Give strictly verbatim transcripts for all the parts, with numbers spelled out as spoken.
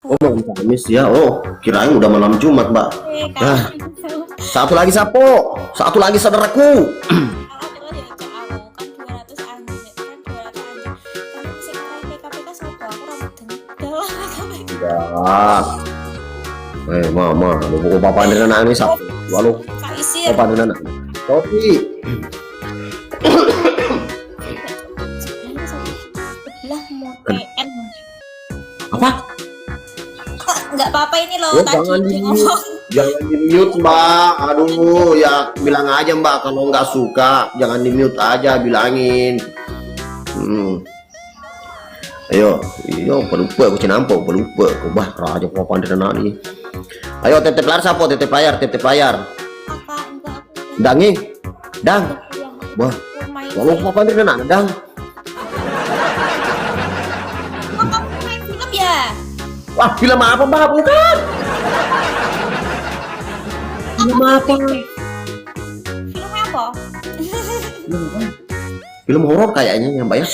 Oh, malam Kamis ya. Oh, kirain udah malam Jumat, Mbak. Eh, ah. Satu lagi, Sapo. Satu lagi, saudaraku. Kalau terus ya, Cak, aku kan dua ratus anjir, kan dua ratus anjir. Tapi masih kena P K P K satu, aku rambut dengkul. Ya. Eh, mama, lu buku papa Andri anak ini, Sapo. Walu. Kak Isir. Papa Andri anak. Kopi. Lah, mau T N. Apa? Nggak apa-apa ini loh, oh, tadi jangan di-mute. Ngomong. Jangan di-mute, Mbak. Aduh, ya bilang aja, Mbak, kalau nggak suka, jangan di-mute aja, bilangin. Hmm. Ayo, iyo, pelupa aku cinampo, pelupa aku. Bah, raja kau pandai nani. Ayo, tetep layar, Sapo, tetep layar, tetep layar. Apa? Enggak, aku Dangi, Dang. Wah, walau apa nih, Nana, Dang? Oh, kamu main film ya? Wah, film apa, Mbak? Bukan. Film apa? Film apa? Film apa? Film horor kayaknya ya, Mbak, ya.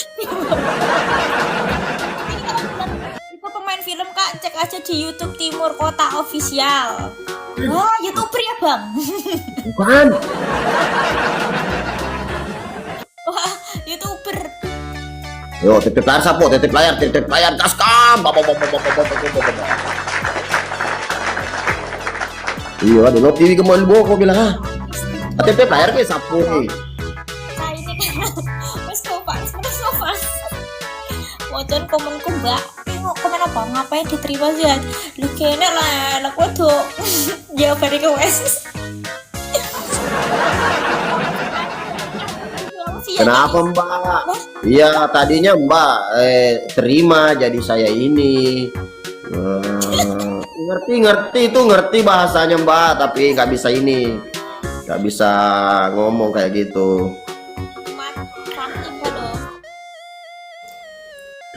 Itu pemain film, Kak, cek aja di YouTube Timur Kota Official. Wah, YouTuber ya, Bang? Bukan. Wah, YouTuber. Yo, tetep layar, Sapo, tetep layar, tetep layar, gas, kam. Baba, baba, baba. Iya, ada lo T V gemal boko bilang, ah. Tetep layar ke, Sapo nih. Nah, ini kan. Wes, kok pas, wes, kok pas. Wajan komenku, Mbak. Tengok komen apa? Ngapain diterima sih? Lu kena lah, anak wedok. Jawab dari ke wes. Kenapa, Mbak? Iya, tadinya Mbak, eh, terima jadi saya ini. Eh, ngerti, ngerti itu, ngerti bahasanya, Mbak, tapi nggak bisa ini. Nggak bisa ngomong kayak gitu.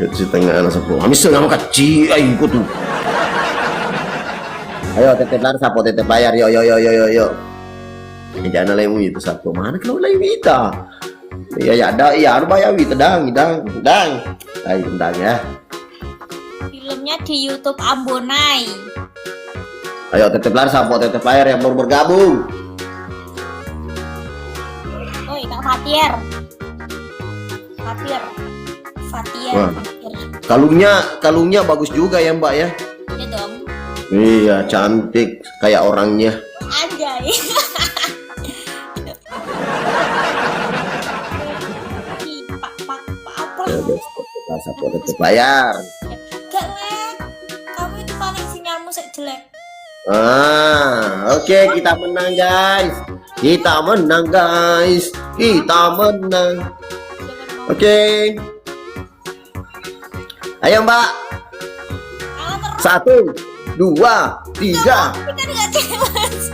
Kecil tengah anak sepuluh. Amis nggak mau kecil, ayo ikut tuh. Ayo, tetep layar, Sapo, tetep layar, yo, yo, yo, yo, yo, yo. Ini jangan lain itu, Sapo. Mana kalau lain kita? Iya, ya, ada, iya, ada bayar itu, Dang, Dang, Dang. Ayo, Dang, ya. Filmnya di YouTube Ambonai. Ayo, tetep layar, Sapo, tetep layar yang baru bergabung. Oi, Kak Fatir. Fatir. Fatir. Wah. Fatir. Kalungnya, kalungnya bagus juga ya, Mbak, ya? Iya dong. Iya, cantik kayak orangnya. Anjay. Pak, pak, pak apa? Ya, guys, tetep layar, Sapo, tetep layar. Gak, Lek. Kamu itu paling sinyalmu sek jelek. Ah, oke, kita menang, guys. Kita menang, guys. Kita menang. Oke. Ayo, Mbak. Kalah terus. Satu, dua, tiga. Kita nggak jelas.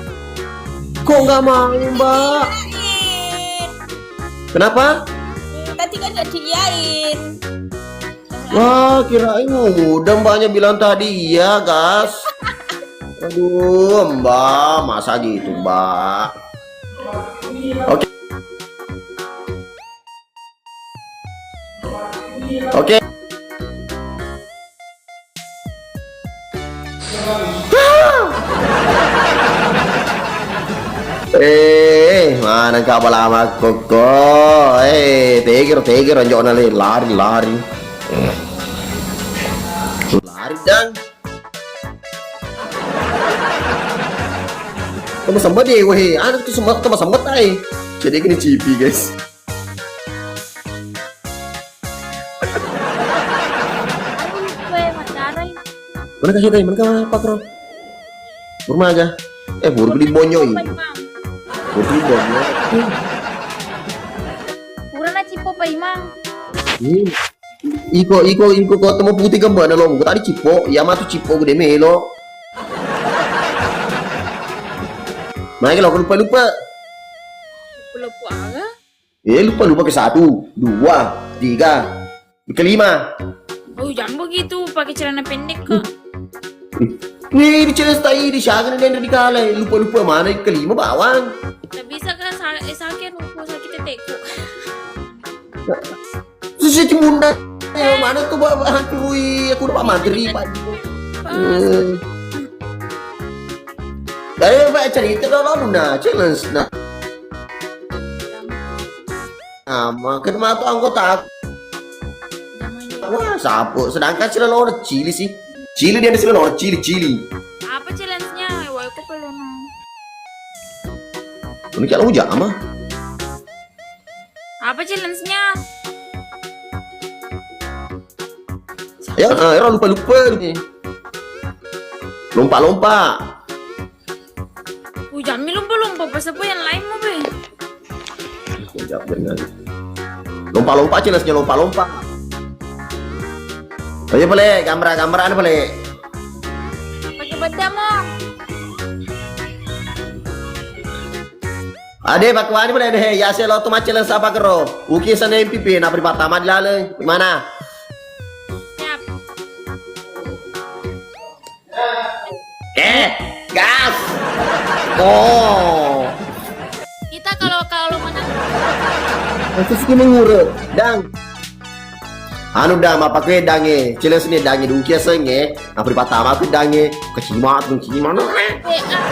Kok nggak mau, Mbak? Diiyain. Kenapa? Tadi kan nggak diiyain. Wah, kirain udah Mbaknya bilang tadi iya, gas. Aduh, Mbak, masa gitu, Mbak? Oke. Oke. Eh, mana kau balama koko? Eh, tegero, tegero, anjona le, lari, lari. Lari, Dang. Tama sembat deh, weh. Anak tuh sembat, tama sembat, ay. Jadi gini cipi, guys. Aduh, gue matarai. Mana kasih tadi? Mana kau pakro? Burma aja. Eh, buruk di bonyoi. Buruk di bonyoi. Pura na cipo pa imang. Ih. Iko, iko, iko ko temu putih kembana lo. Tadi cipo, ya matu cipo gede melo. Mai lo lupa-lupa. Lupa-lupa aga? Eh, lupa-lupa ke satu, dua, tiga, kelima. Oh, jangan begitu, pakai celana pendek kok. Nih, di celana stai, di siaga nih, dari kala. Lupa-lupa mana yang kelima bawang. Tak bisa kan, sa-, eh, sakit, aku sakit teteku. Susi cimunda. Eh, mana tuh, Pak? Aduh, aku udah Pak Mantri, Pak. Eh. Ayo, Pak, cerita dong, baru nah, challenge nah. Ama, kan matu anggota aku. Wah, sapu. Sedangkan sila loro cili sih. Cili dia sila loro cili, cili. Apa challenge-nya? Wah, aku pelena. Ini kalau jama. Apa challenge-nya? Ya, ah, ya, lupa-lupa nih. Lompa-lompa. Ujammi lompa-lompa, pas apa yang lain mau, be? Ujam dengan. Lompa-lompa, challenge-nya lompa-lompa. Ayo, pale, gambar-gambar anu, pale. Pakai beda, Mong. Ade, pakuani pale deh, ya se lo tu macam sapa kero. Uki sana M P P, na pertama di lale. Gimana? Siap. Eh, gas. Oh. Kita kalau, kalau menang. Masih sih mengurut, dang. Anu, dang, apa kue dange? Challenge ni dange, dukia senge. Apa pertama aku dange? Kecima, kecima. Eh, ah.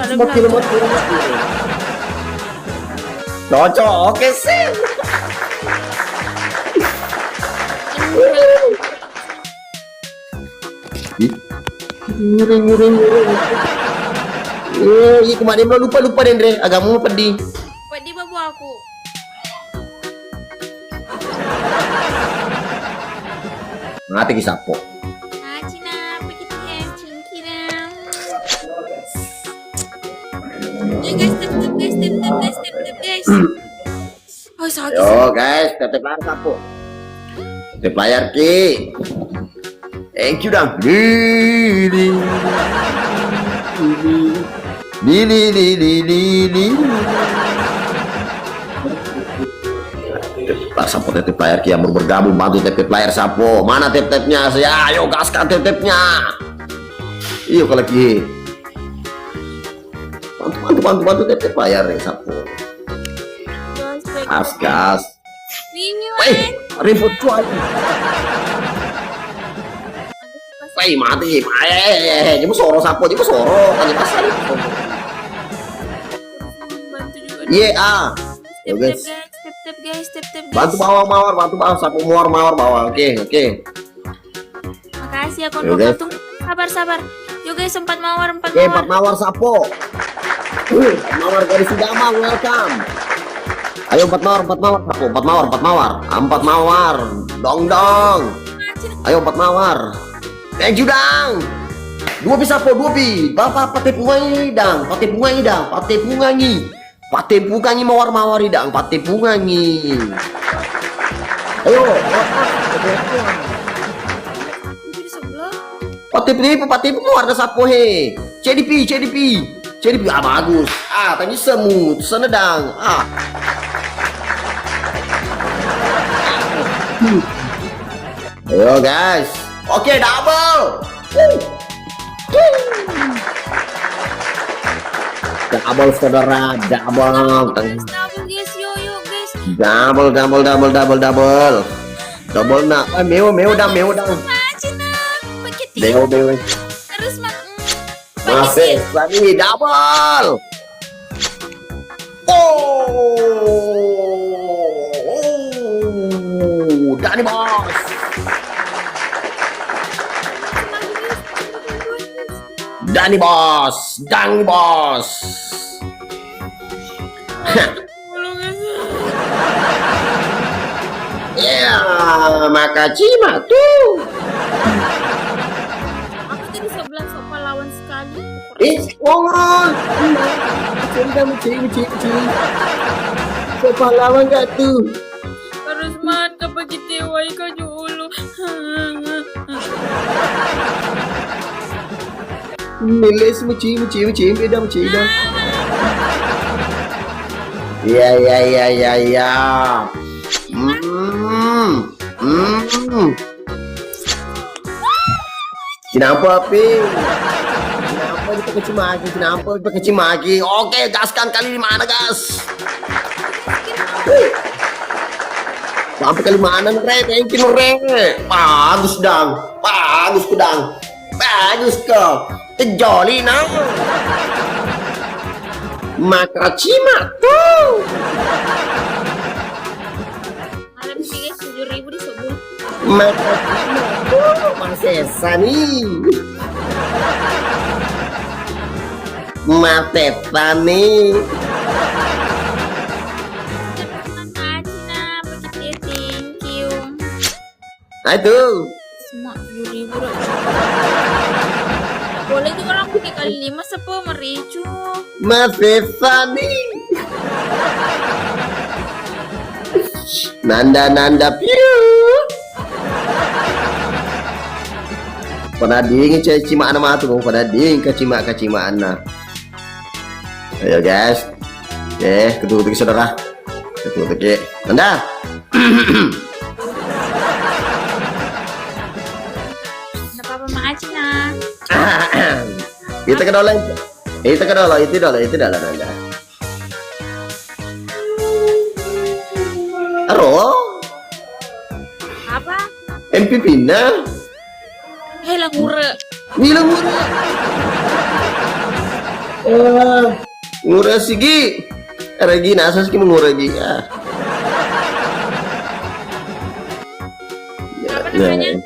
Itu ada. Cocok, oke, sip. Ih, ngiri, ngiri, ngiri. Eh, iya, kemarin lo lupa, lupa, Dendre. Agama pedih. Pedih babu aku. Mati ki sapo. Ah, Cina, apa gitu ya? Cingkirang. Ya, guys, tap, tap, guys, tap, tap, guys, tap, tap, guys. Oh, sakit. Yo, guys, tap, tap layar sapo. Tap, tap layar ki. Thank you, dang. Lili. Lili, lili, lili. Pak, sapo tap, tap layar ki yang baru bergabung, bantu tap, tap layar sapo. Mana tap, tapnya? Saya, ayo gaskan tap, tapnya. Iyo, kalau ki. Bantu, bantu, bantu, bantu, tap, tap layar nih, sapo. Gas, gas, gas, gas, gas. Ini, weh, man. Ribut cuy. Weh, mati. Eh, eh, eh, eh, dia mau soro sapo, dia mau soro. Tanya pasal. Bantu juga dong. Iya, ah. Tap, tap, guys. Guys, tap, tap, guys, tap, tap, guys. Bantu bawah mawar, bantu bawah, sapo mawar, mawar bawah. Oke, oke. Makasih ya, Kondok. Yo, guys. Tunggu, sabar, sabar. Yo, guys, empat mawar, empat mawar. Oke, empat mawar sapo. Uh, empat mawar garis idaman, welcome. Ayo, empat mawar, empat mawar sapo, empat mawar, empat mawar. Empat mawar. Dong, dong. Ayo, empat mawar. Eh, judang. Dua pi sapo, dua pi. Bapak pate pungai, dang. Pate pungai, dang. Pate pungangi. Pattepungangi mawar-mawari dang, pattepungangi. Ayo. Pattepu, pattepu mawar na sappo he. C D P, C D P. C D P, ah, bagus. Ah, tadi semut, senedang. Ah. Ayo, guys. Oke, double. Wuh. Wuh. Double, saudara, double. Double, guys, yo, yo, guys. Double, double, double, double, double. Double na. Eh, meo, meo dang, meo dang. Maju, Nang. Begitu. Meo, meo. Terus, Mak. Mm. Masih, tadi double. Oh, Dani Bos. Dani Bos, Dani Bos. Iya, makacima tuh. Aku tadi sebelah sok pahlawan sekali. Eh, wongol. Cerita mecil, mecil, mecil. Sok pahlawan gak tuh? Harus mantap bagi T W I kan dulu. Milis, mecil, mecil, mecil, beda, mecil, beda. Iya, iya, iya, iya, iya. Hmm. Hmm. Cinampa, Pi. Cinampa dipakecimaki, cinampa dipakecimaki. Oke, gaskan kali di mana, gas? Sampai ke lima enam, Re. Thank you, Re. Bagus, Dang. Bagus, ku, Dang. Bagus, ko. Kejoli, Nang. Makacima, tuh. Malam ini, guys, tujuh ribu di subuh. Makacima, tuh. Masesa, nih. Masesa, nih. Terima kasih, Nang. Thank you. Nah, itu. Semua tujuh ribu, Dok. Boleh juga orang pakai kali lima, sepo mericu. Masesa, nih. Nanda, Nanda, piu. Pada dingin, cai, cima'na matu, pada dingin, kacima, kacima'na. Ayo, guys. Oke, ketuk-ketuk, saudara. Ketuk-ketuk. Nanda. Nggak apa-apa, Mak Acina. Kita ke dolo. Itu ke dolo, itu dolo, itu dolo, Nanda. Aro? Apa? M P P-na? Hei, la ngure. Ni la ngure. Eh, ngure sigi. Regi nasa sigi mengure gi. Ah. Ya, apa namanya? Ya.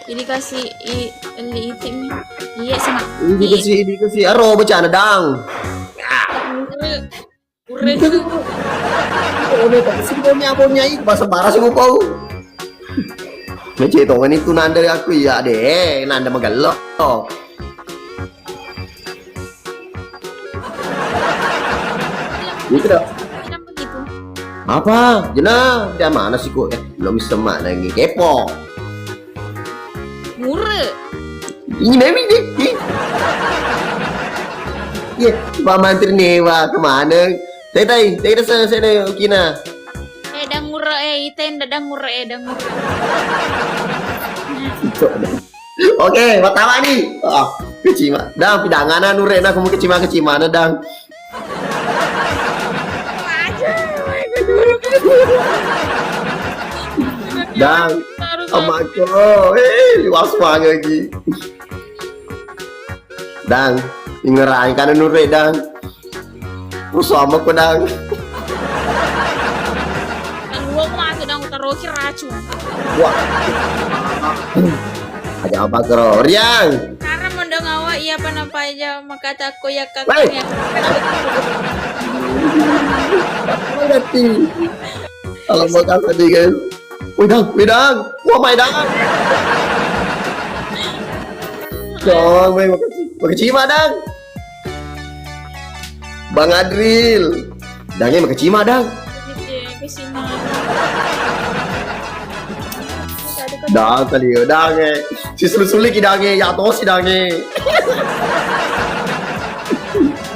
Jadi kasih i, li iti mi. Iya, sama. Ini dikasih, dikasih. Aro, baca, Dang. Ngure. Pura itu. Oh, dia tak sih punya, punya itu bahasa baras, aku tahu. Mece, tongani itu nanda aku, iya deh, nanda magello. Itu dah. Kenapa gitu? Apa? Jena, dia mana sih kok? Eh, belum bisa mana lagi, kepo. Mure. Ini memi deh. Iya, Pak Mantri Newa kemana? Tai, tai, tai, desa, desa, desa, Kina. Eh, dang mure, eh, iten, dang mure, eh, dang mure. Oke, pertama nih. Ah, kecima. Dang, pidangan anu, Rena, kamu kecima, kecima, nah, dang. Dang, amako, eh, liwas banget lagi. Dang, ingeran kan nure, dang. Terus sama ko, dang. Dua aku masuk, dang, taruh racun. Wah. Ada apa, Kro? Riang. Sekarang mendong awak, iya, apa namanya? Makatako ya, Kak. Weh. Ya. Ngerti. Kalau mau kasih di, guys. Wih, dang, wih, dang. Wah, mai, dang. Dong, mai, makasih. Makasih, Mak, dang. Bang Adril. Dang, eh, makasih, Mak, dang. Iya, kasih, Mak. Dang, tadi, dang, eh. Si sulit-sulit, dang, eh. Ya, tosi, dang, eh.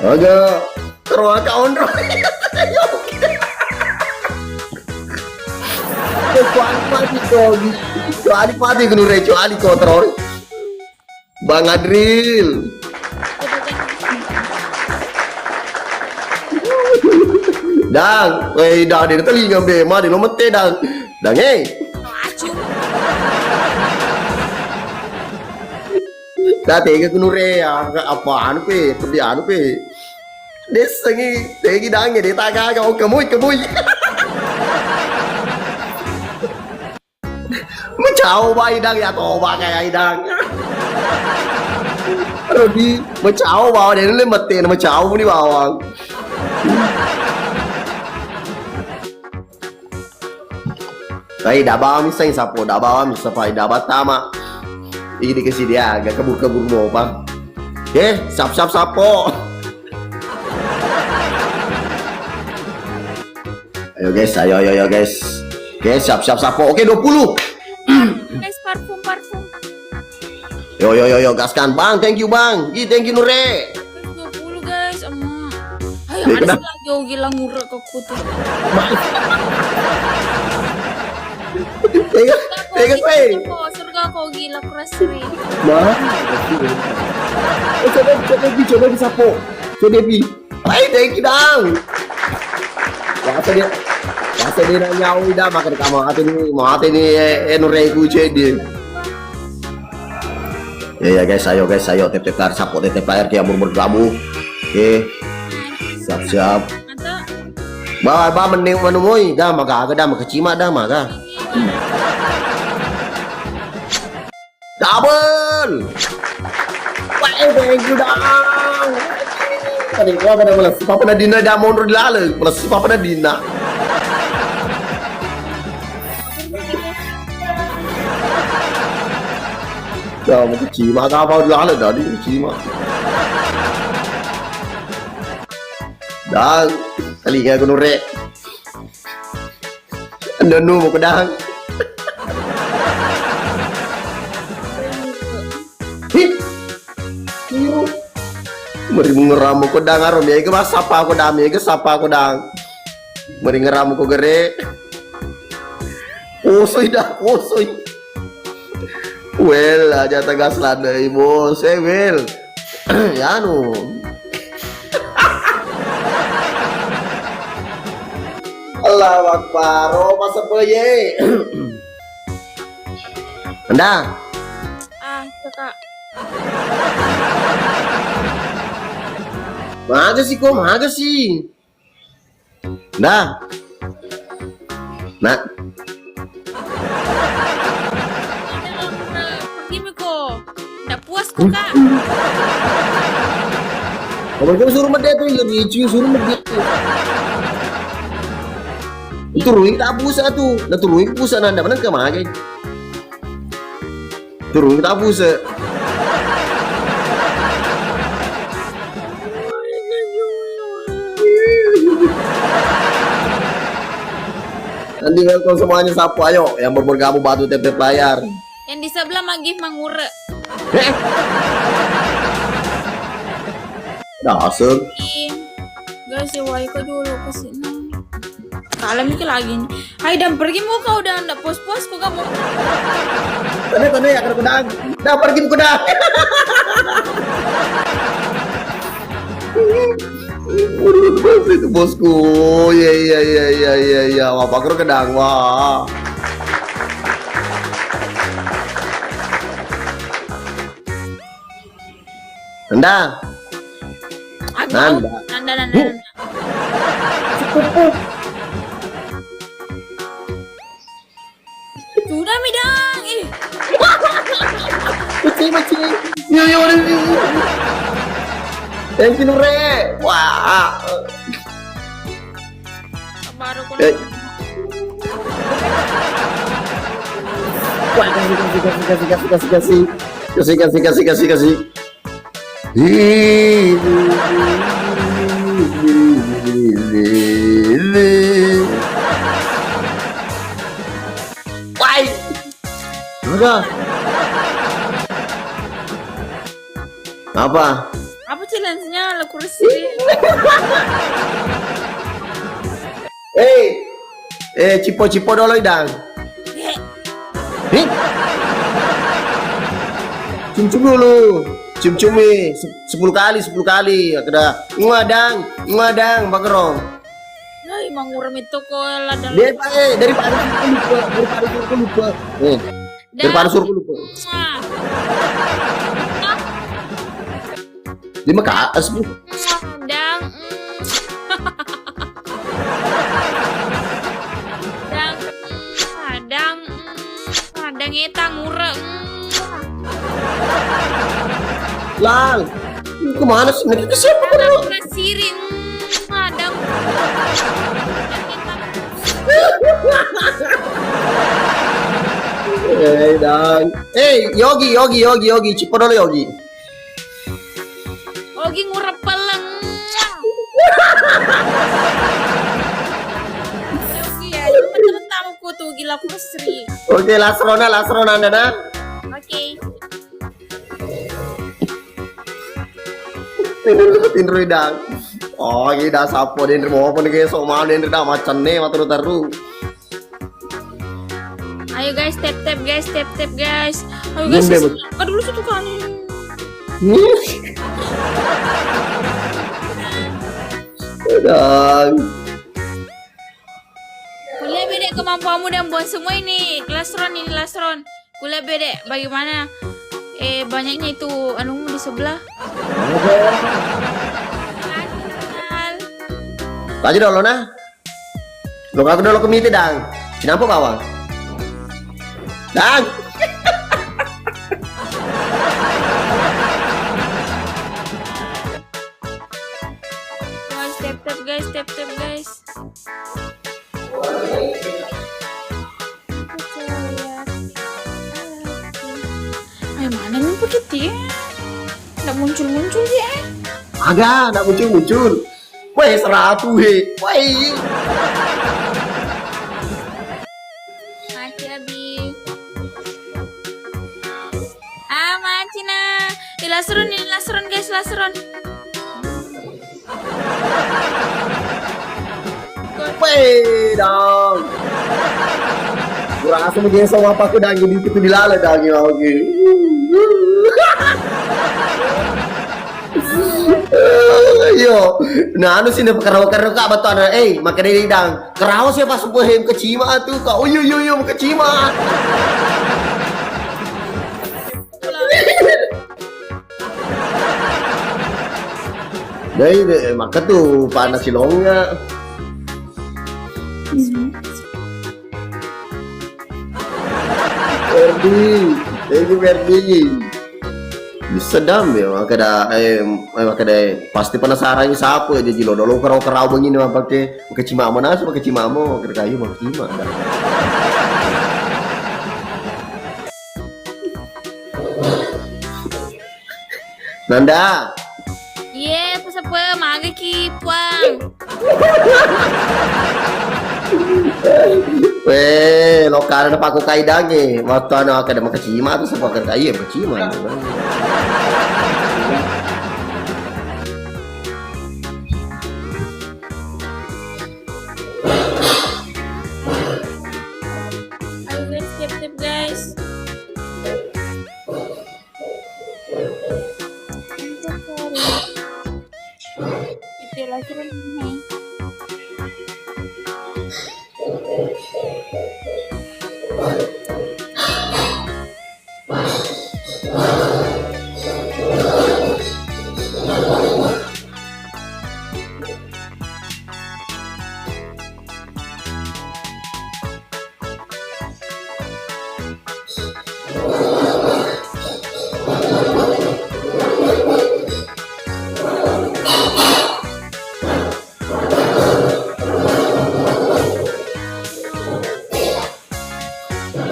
Aga. Terus, Kak Ondro. Kecuali mati, kau. Kecuali mati, gunung, kecuali kau terus. Bang Adril. Dang, weh, dang, de telinga be, mari lo mette, dang. Dang, eh. Dah tega ku nure, apa anu pe, tapi anu pe. Desengi, tegi dange, de tagaga, oh, kemui, kemui. Macau bai dang, ya toba kayak idang. Rodi, macau bawang, dia ni mete, macau ni bawang. Tapi dah bawang miseng sapo, dah bawang miseng sapo, dah batama. Ini dikasih dia, agak kebur-kebur mau apa. Oke, sap-sap sapo. Ayo guys, ayo, ayo, ayo guys. Oke, siap, siap, sapo. Oke, dua puluh. Guys, parfum, parfum. Yo, yo, yo, yo, gaskan. Bang, thank you, Bang. Ih, thank you, Nure. Guys, dua puluh, guys. Emak. Ayo, ada lagi, oh, gila, ngurek aku tuh. Tega, tega, guys. Surga kok gila, keras, Ri. Nah. Eh, coba, coba, Bi, coba disapo. Coba, Bi. Hai, thank you, Dang. Wah, apa dia? Masa dia nanya, "Oh, dah makan kamu hati ni, mau hati ni, eh, eh, nurai kucing dia." Ya, ya, guys, ayo, guys, ayo, tep-tep layar, support tep-tep layar, kayak murmur kamu. Oke. Siap, siap. Ba, ba, mending manu moi, dah, maga, dah, makacima, dah, maga. Double. Wah, eh, thank you, Dang. Tadi gua pada malas. Papa Nadina dah mundur di laleng. Malas Papa Nadina. Ya, mau kecima, tak apa, di laleng dah, di kecima. Dan, kali ya, gunung rek. Anu, anu, mau kedang. Hi. Iyo. Meri ngeramu kedang, aro, mega sapa kedang, mega sapa kedang. Meri ngeramu ko gere. Posoi dah, posoi. Well, aja tegas ladai, bos. Eh, well. Ya, anu. Allahu Akbar. Oh, masa boye. Anda. Ah, suka. Maga sih, kok maga sih? Nah. Nah. Pergi miko. Ndak puas ko, Kak. Kamu itu suruh mede tuh, lebih lucu, suruh mede. Itu ruin tak busa tuh. Nah, tuh ruin busa nanda mana ke magai. Turun ke tabuse. Nanti welcome semuanya, sapu, ayo. Yang bergabung batu tep-tep layar. Yang di sebelah magih mangure. Eh? Dasar. Ih, guys, ya, wai ko dulu ke sini. Kalem iki lagi. Hai, dan pergi mau kau, dan ndak pos-pos ko kamu. Tanda, tanda ya, kena pedang. Dah, pergi, pedang. Udah, udah, itu bosku. Ya, ya, ya, ya, ya, ya. Wah, pakai kedang, wah. Nanda. Aku Nanda. Nanda, Nanda, Nanda. Cukup, Bu. Sudah mi, Dang. Ih. Mecing, mecing. Yo, yo, yo, yo. Yang kinure. Wah. Baru ko Eh. Wah, kasih, kasih, kasih, kasih, kasih, kasih, kasih. Kasih, kasih, kasih, kasih, kasih. Wai. Udah. Apa? Apa challenge-nya? Lah, kursi. Hei, eh, cipo-cipo dolo, Idang. Eh. Nih. Cium-cium dulu. Cium-ciumi se-, sepuluh kali, sepuluh kali. Kada, "Ngadang, ngadang," bagerong. Hai, mangurem itu ko ladang. Dia, eh, daripada suruh lupa, daripada suruh lupa. Eh, daripada suruh lupa. Lima K S, Bu. Dang. Dang. Dang. Dang eta ngure. Lang, kemana sih? Nanti ke siapa perlu? Siri. Dang. Eh, Dang. Eh, Yogi, Yogi, Yogi, Yogi. Cipo dolo, Yogi. Ogi ngurepeleng. Ogi ya, teman-teman tamuku tuh gila aku mesri. Oke, lasrona, lasrona, Nana. Oke. Tinrui, tinrui, Dang. Oh, gila, sapo, tinrui, mau apa nih, kayak sok mana, tinrui, dah, macan nih, maturu-taru. Ayo guys, tap tap guys, tap tap guys. Ayo guys, Bunda, guys. Angkat dulu satu kali. Udah. Kemampuanmu dan buang semua ini, last round ini, last round. Kuliah bede, bagaimana? Eh, banyaknya itu anumu di sebelah. Tadi dulu nah. Lo aku dulu ke mite, Dang. Kenapa bawang? Dang. Guys, tap tap guys, tap tap guys. Ay, mana nih pakai dia? Nggak muncul-muncul dia, eh. Ada, nggak muncul-muncul. Weh, seratu, he. Weh. Mati, abi. Ah, mati, nah. Di last round, ini last round, guys, last round. Weh, Dang. Kurasa mungkin sama apa aku, Dang, ini itu dilala, Dang, ya, oke. Iyo. Nah, anu sih, karawa-karawa, Kak, batu anak, eh, maka dari, Dang. Karawa siapa semua hem kecima tuh, Kak? Oh, iyo, iyo, iyo, kecima. Dai, dai, maka tu panas silongnya. Ferdi, thank you, Ferdi. Bisa dam ya, maka da, eh, eh, maka da, pasti penasaran ini siapa aja jilo. Dolo kerau-kerau begini apa ke, pakai cimamo nasi, pakai cimamo, pakai kayu, pakai cima. Nanda. Iye, pesepe, magaki, Puang. Weh, lokal ada paku kaidange. Waktu anu ada makacima tuh, siapa kerja, iya, makacima. Ayo, guys, tip-tip, guys. Itu lagi nih.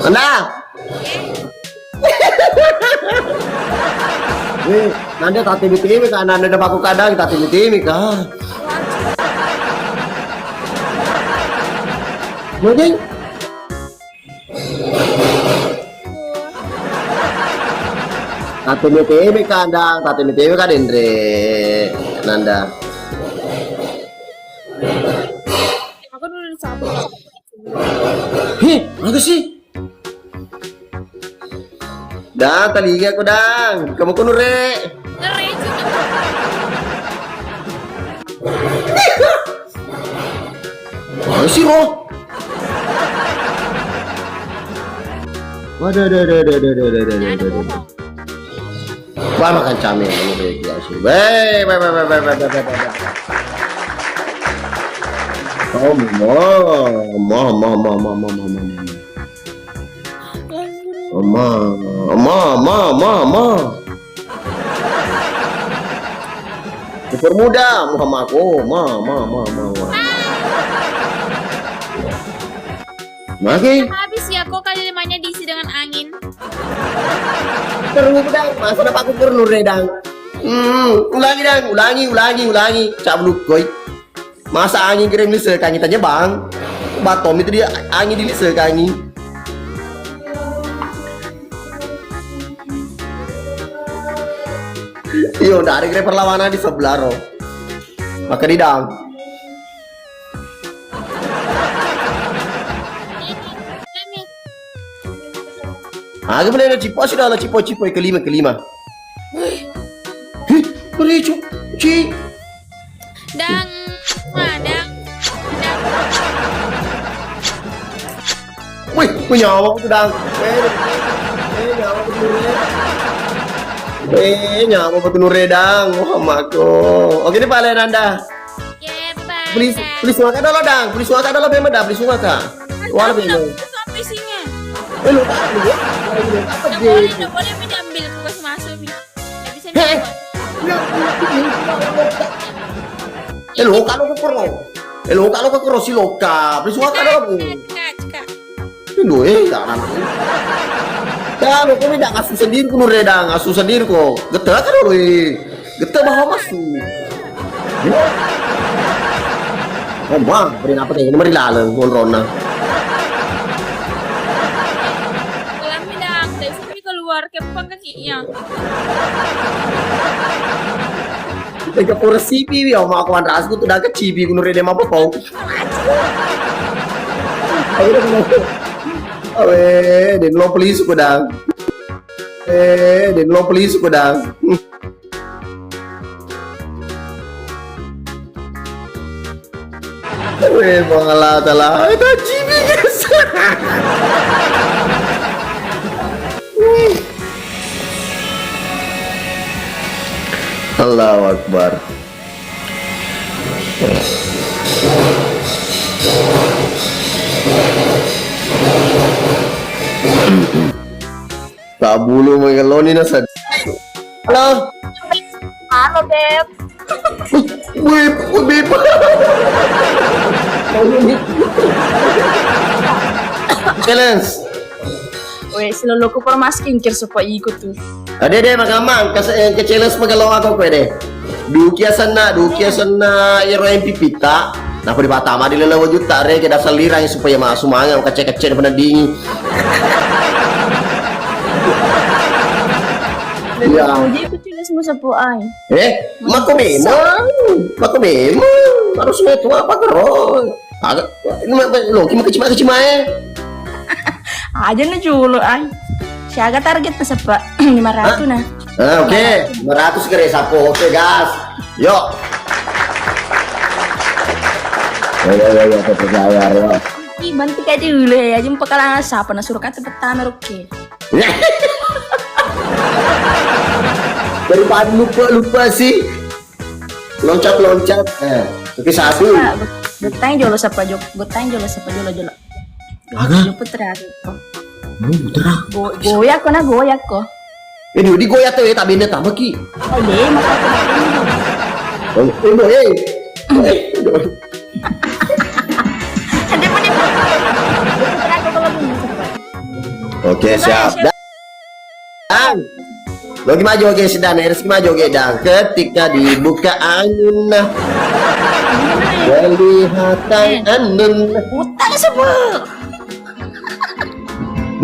Nanda. Eh, Nanda, tate B T W ka, Nanda, ada paku kadang, tate B T W ka. Mungkin Tate mete me kandang, tate mete me ka denre, Nanda. Aku dulu disapu. Heh, apa sih? Dang, taliga aku, Dang. Kamu kuno, Rek. Ngeri juga. Apa sih, Ro? Waduh, aduh, aduh. Wah, makan came, ini dia, dia sih. Weh, weh, weh. Oh, ma, ma, ma. Ama, ama, ama, ama, ama. Dipermudah, Muhammad. Oh, ma, ma, ma, ma, ma. Magi? Habis ya, kok kali limanya diisi dengan angin? Permudah, masa dapat aku perlu, Redang? Hmm, ulangi, Dang, ulangi, ulangi, ulangi. Cak belukoi. Masa angin kirim lise kangi tanya bang. Batom itu dia angin di lise kangi. Iyo, dari kira perlawanan di sebelah ro. Maka di dang. Aga mana ada cipo sudah lah cipo cipo kelima kelima. Hih, mana cok? Ci. Dang, ah, dang, dang. Wih, wih, nyawa aku tuh, Dang. Eh, eh, nyawa aku tuh, Nure. Eh, nyawa aku tuh, Nure, Dang. Wah, mako. Oke, ini Pak Lenanda. Oke, bye-bye, Please, Dang. Please, suaka dulu, Dang. Please, suaka dulu, Bema, Dang. Please, suaka. Wala, Bema. Aku tuh sampai sini. Eh, lo, lo, lo, lo, apa, Nggak boleh, nggak boleh, Mi, diambil. Aku kasih masuk, Mi. Nggak bisa, Mi. Heh. Eh, lo, lo, lo, lo, lo. Eh, lo, kalau ke koro. Eh, lo, kalau ke koro, si loka. Please, suaka dulu, Bu. Cika, cika. Indo, eh, jangan. Ya, lo, kau tidak ngasuh sendiri, ku Nure, Dang, ngasuh sendiri, kok. Gete kan lo, eh. Gete bawa masuk. Ya. Oh, Bang, beri apa, teh? Ini mari laleng, ngonrona. Kelam, Dang, dari sini keluar, kepang kakinya. Tega pura sipi, ya, mau aku anras, aku tuh udah kecipi, ku Nure, dia mau apa, kau? Awe, den lo please ku, Dang. Eh, den lo please ku, Dang. Weh, Puang Allah Taala, itu jibi, guys. Allahu Akbar. Tabulu menggeloni nasa. Halo. Halo, Beb. Wih, wih, Beb. Challenge. Weh, siloloku pura masker kir sopa iko tu. Ade, de, magamang, kas-, eh, ke challenge magello aku kue de. Duki asenna, duki asenna iyaro M P P ta. Napa dipatama di lele wajutta, re, ke dasar lirang supaya ma-, sumanga, kecek-kecek, pernah dingin. Iya. Jadi aku challenge mu sapu ai. Eh, mako memang. Mako memang. Harus metu apa kero? Aga, ini mah, mah, lo, kima kecima, kecima, eh. Aja na jolo, ai. Siaga target na seppa? Lima ratus. Hah? Nah. Ah, oke. Lima ratus. Lima ratus kere sapo. Oke, gas. Yo. Yo, yo, yo, yo, aku percaya, yo. Ih, bantu kayak dulu ya, jumpa kalah siapa na suruh kata pertama, oke. Daripada lupa-lupa sih. Loncat-loncat. Eh, tapi satu. Pak, gotang jolo siapa, jok? Gotang jolo siapa, jolo, jolo? Aga? Jolo putra. Mau putra? Go-, goyak ko na, goyak ko. Eh, di, di goyak tuh ya, tapi ini tambah ki. Oh, iya, maka aku. Oh, eh, boy, eh. Eh, boy. Ada apa nih? Putra aku kalau gini, siapa? Oke, siap. Siap. Dan Logi maju, oke, sedang, Rizky maju, oke, dan ketika dibuka angin, nah. Kelihatan anun. Utang semua.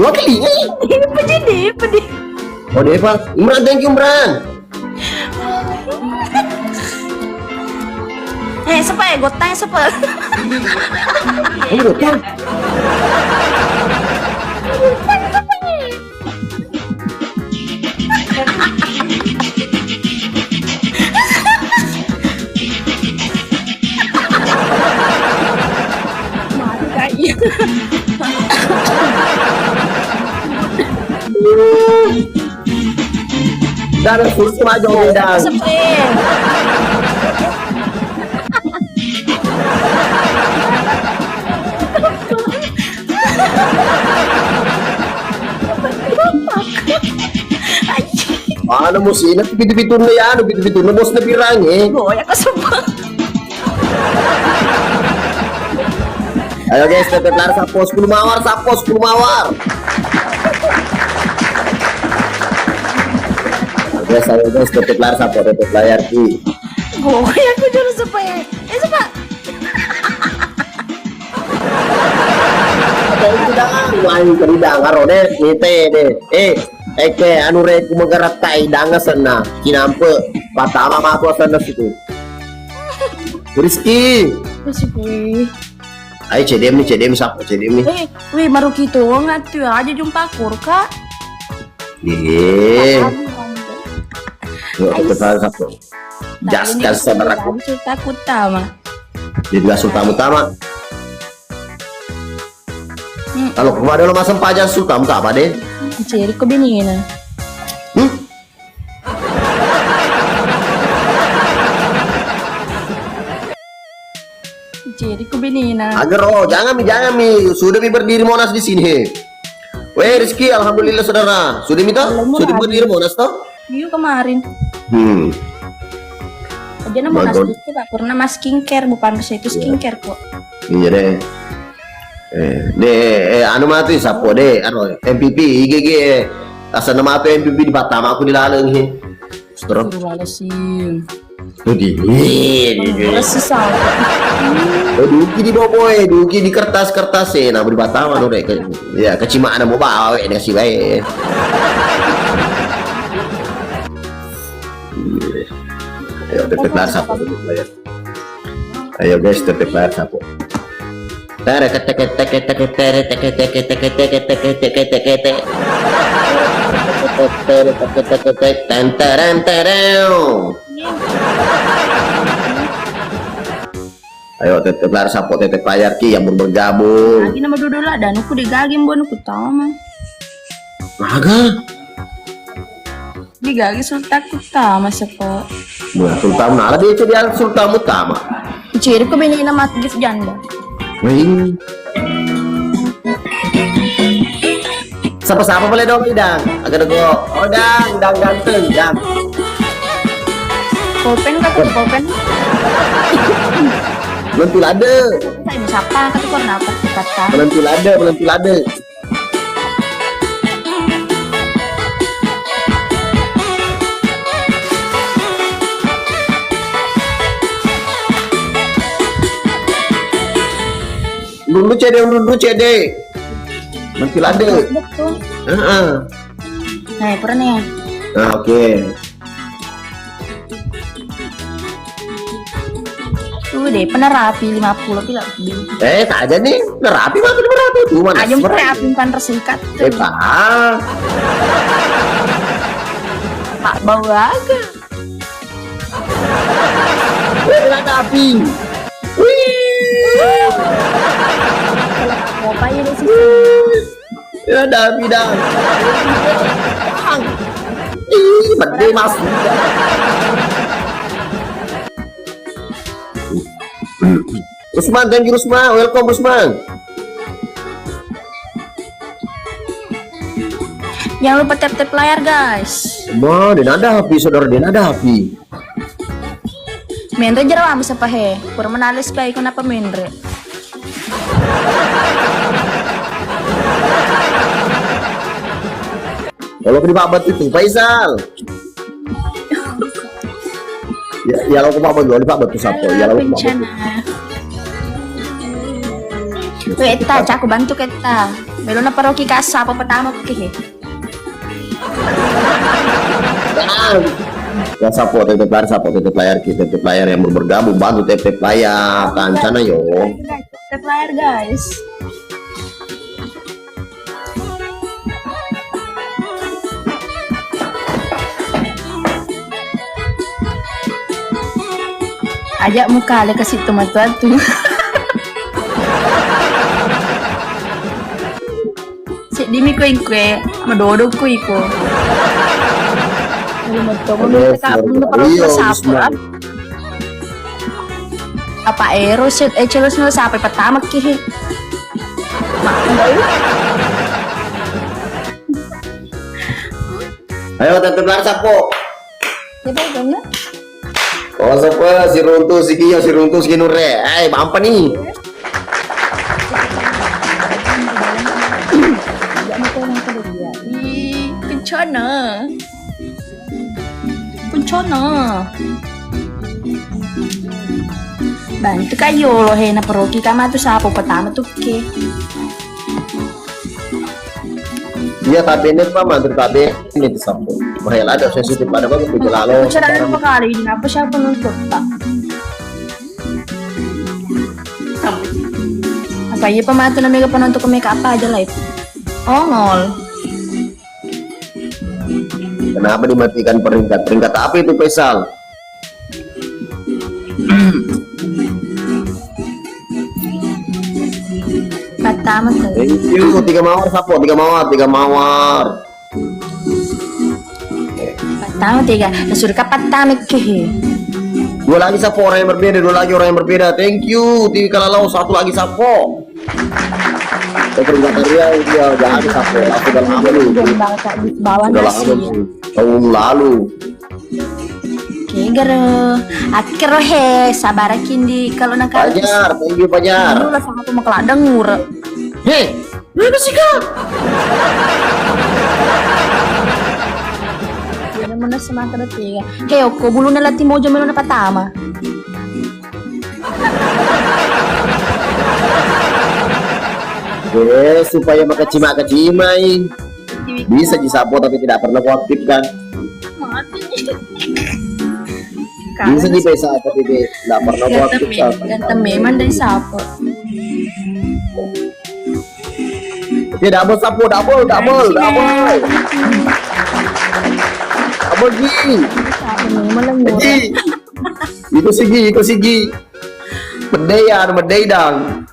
Dua kali, eh? Ini pedih, pedih. Oh, dia, Pak. Imran, thank you, Imran. Eh, siapa ya? Gotang siapa? Ini gotang. Dari kursi maju, Dang. Sepi. Mana musim ini pitu-pitunna ya, anu pitu-pitunna bosna pirang, eh. Goyak ke semua. Ayo guys, tetep layar sapo sepuluh mawar, sapo sepuluh mawar. Guys, ayo guys, tetep layar sapo, tetep layar ki. Goyak aku dulu supaya. Eh, coba. Ada itu dah, main ke bidang, karo deh, nite deh. Eh, eke, anu re, ku menggerak tai, danga senna, kinampe, patama matu senna situ. Rizky. Rizky. Ayo, C D M nih, C D M siapa? C D M nih. Eh, wih, baru kita ngatu aja jumpa kurka. Iya. Yuk, kita tahu satu. Jaskan saudaraku. Sultan Utama. Dia juga Sultan Utama. Hmm, Kalau kepada lo masang pajak Sultan tak apa deh? Ciri ko benina. Hmm? Ciri ko benina. Agar, oh, jangan mi, jangan mi. Sudah mi berdiri Monas di sini, he. Weh, Rizky, alhamdulillah, saudara. Sudah mi toh? Sudah berdiri Monas toh? Iya, kemarin. Hmm. Aja nama Monas itu, Pak. Pernah mas skincare, bukan saya itu skincare kok. Iya deh. Eh, deh, eh, anu matu sappo deh, anu, M P P, I G G, asal nama tu M P P di Batam aku di laleng, he. Astagfirullahaladzim. Oke. Bersih sama. Oh, duki di bobo, eh, duki di kertas-kertas, eh, nah, di Batam, anu, deh, ke-, ya, kecimana mau bawa, eh, nasi baik. Iya. Ayo, tetep lah, sappo, tetep lah, ya. Ayo guys, tetep lah, sappo. Tere kete kete kete kete tere teke teke teke teke teke teke teke teke. Tere teke teke teke ten teren tereu. Ayo, tetep lah, sappo, tetep layar ki yang mau bergabung. Lagi nama duduk lah, dan aku digagem bon aku tama. Aga? Digagi Sultan Utama, siapa? Wah, Sultan Utama, dia itu dia Sultan Utama. Ciri ko bini nama gift janda. Wih. Siapa-siapa boleh dong, Dang? Agak dego. Oh, Dang, Dang ganteng, Dang. Pulpen kah tuh, pulpen? Belum tilade. Saya siapa? Kata kau kenapa? Kata. Belum tilade, belum tilade. Rundu cede, rundu cede. Nanti lade. Betul. Heeh. Nah, pernah ya? Nah, oke. Tuh deh, pernah rapi lima puluh pila. Eh, tak aja nih, udah rapi mah, udah rapi. Tuh, mana aja pernah rapi, kan tersingkat. Eh, Pak. Pak, bau aga. Wih, ada api. Wih. Apa ini sih? Wih. Ya, dah, bidang. Bang. Ih, gede, Mas. Usman, thank you, Usman. Welcome, Usman. Jangan lupa tap-tap layar, guys. Wah, dia ada api, saudara, dia ada api. Menre jero ame sapa he? Pura menalis bae, kenapa menre? Kalau di Pak Batu itu, Faisal. Ya, ya, lo ke Pak Batu, di Pak Batu siapa? Ya, lo ke Pak Batu. Bencana. Weh, Etta, caku bantu ke, Etta. Melo na paroki kasa apa pertama ke he? Ya, support tetep layar, support tetep layar, kita tetep layar yang mau bergabung, bantu tetep layar, kancana yo. Tetep layar, guys. Ajak muka le kasih teman tuan tu. Seddimi ko ingkue, madodo ko iko. Lu metto, lu teka, lu paro, iya, sapu, Usman. Apa ero, set, eh, celo, seno, siapa pertama ki, he? Ayo, tetep layar, sapo. Siapa itu, Mbak? Oh, sapa? Si Runtu, si Kio, si Runtu, si Kinure. Eh, bampa nih. Ih, kencana. Kencana. Bantu kayo lo he na peroki kama tu sapo pertama tu ke. Iya, tapi ini, Pak, matur tapi ini di samping. Bahaya ada sensitif pada bagus di lalo. Cara apa kali ini? Apa siapa nonton, Pak? Apa iya, Pak, matur namanya penonton ke make up aja live. Ongol. Kenapa dimatikan peringkat? Peringkat apa itu, Faisal? Mati Pattama tadi. Thank you. Tiga mawar, Sapo. Tiga mawar, tiga mawar. Pattama tiga. Nah, suruh ka pattama ke. Dua lagi, Sapo, orang yang berbeda. Dua lagi orang yang berbeda. Thank you. Tiga kalau satu lagi, Sapo. Saya peringatan dia, dia jangan, Sapo. Aku udah lama nih. Udah lama nih. Tahun lalu. Kegaro. Akkero he, sabaraki ndi kalau nang Pajar, thank you, Pajar. Dulu lah sama aku mau keladang ngura. He, lu apa sih kau? Iya, mana semangka ada tiga. He, okko bulu na lati mojo melo na patama. Eh, supaya makacima-kacimai. Bisa ji Sapo, tapi tidak pernah kuaktifkan. Mati. Bisa ji bisa, tapi tidak pernah kuaktifkan. Ganteng memang dari Sapo. Oke, double Sapo, double, double, double. Double Gi. Sapo memang lagi. Gi. Iko sigi, iko sigi. Medai ya, anu medai dang.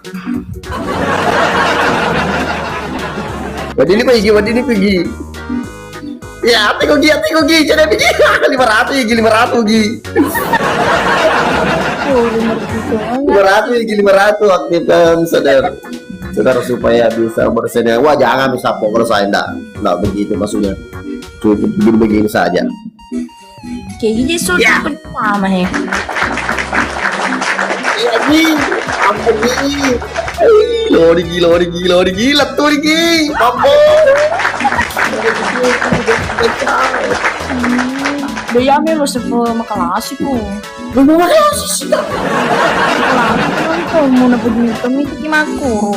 Wadini ko igi, wadini ko igi. Ya, ate ko gi, ate ko gi, jadi bigi. Lima ratus igi, lima ratus gi. Lima ratus igi, lima ratus aktifkan, saudara. Saudara, supaya bisa bersenang. Wah, jangan bisa pokoknya saya enggak, enggak begitu maksudnya. Cukup begini saja. Kayak gini sultan pertama he. Iya, Gi. Ampun, Gi. Lori, Gi, lori, Gi, lori, Gi. Letu, Gi. Mampu. Dia melo sepo makalasi ko. Lu mau makalasi sih, Kak? Makalasi ko, mau nebut minta miti ki makuru.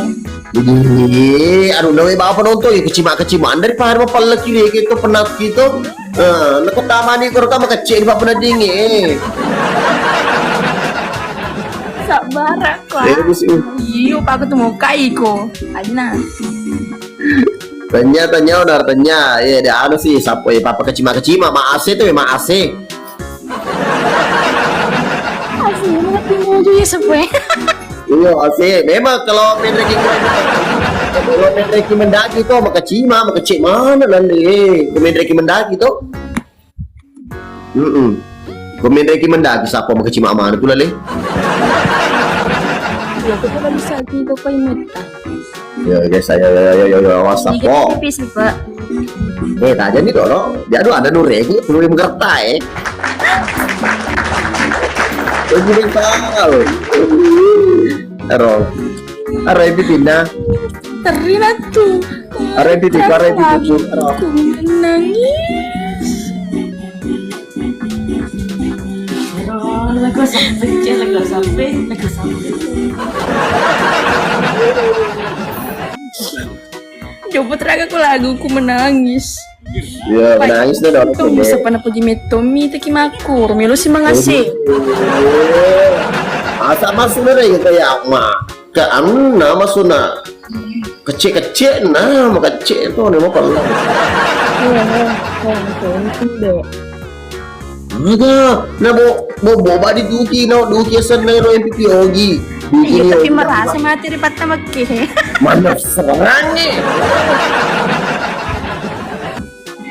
Jadi, anu, nawe bawa penonton, ya, kecima-kecima. Dari pahar mau pala kiri, kayak itu penat gitu. Eh, nak tamani koro kama kecil di papan dingin. Sabar aku. Eh, ah. Iyo, Pak, aku tuh mau kai ko. Adina. Tanya, tanya, udah tanya. Ya, ada anu sih, siapa ya, papa kecima-kecima, ma A C tuh, ya, ma A C. Asli, mati mau juga, siapa ya? Iya, asik. Memang kalau main ranking, kalau main ranking mendaki tuh, makacima, makacik mana nanti? Eh, kalau main ranking mendaki tuh. Mm-mm. Kalau main ranking mendaki, siapa makacik mana tuh, lale? Ya, aku kan bisa tiba kau ingat. Ya, guys, ayo, ayo, ayo, ayo, awas, Ini kita Sapo. Tipis, Pak. Eh, tak jadi dulu. Dia, aduh, ada dua ribu, perlu mengerti, eh. Lagi mental. Aro. Aro M V P na. Terina tuh. Aro M V P, aro M V P tuh. Aro. Aku menangis. Aro, lagu sampai, cek, lagu sampai, lagu sampai. Coba terakhir aku lagu, aku menangis. Iya, menangis deh dong. Untung bisa pernah pergi metomi, teki makur, melo si mangase. Asa masuk dari kayak ma, ke anu nama suna kecil-kecil nama kecil tuh nama pernah. Iya, iya, iya, iya, iya, iya. Aga, na bo, bo, bo, badi duki, no, duki senna ro M V P Ogi. Duki. Iya, ni tapi Ogi merasa mati di patta makke. Mana serangi?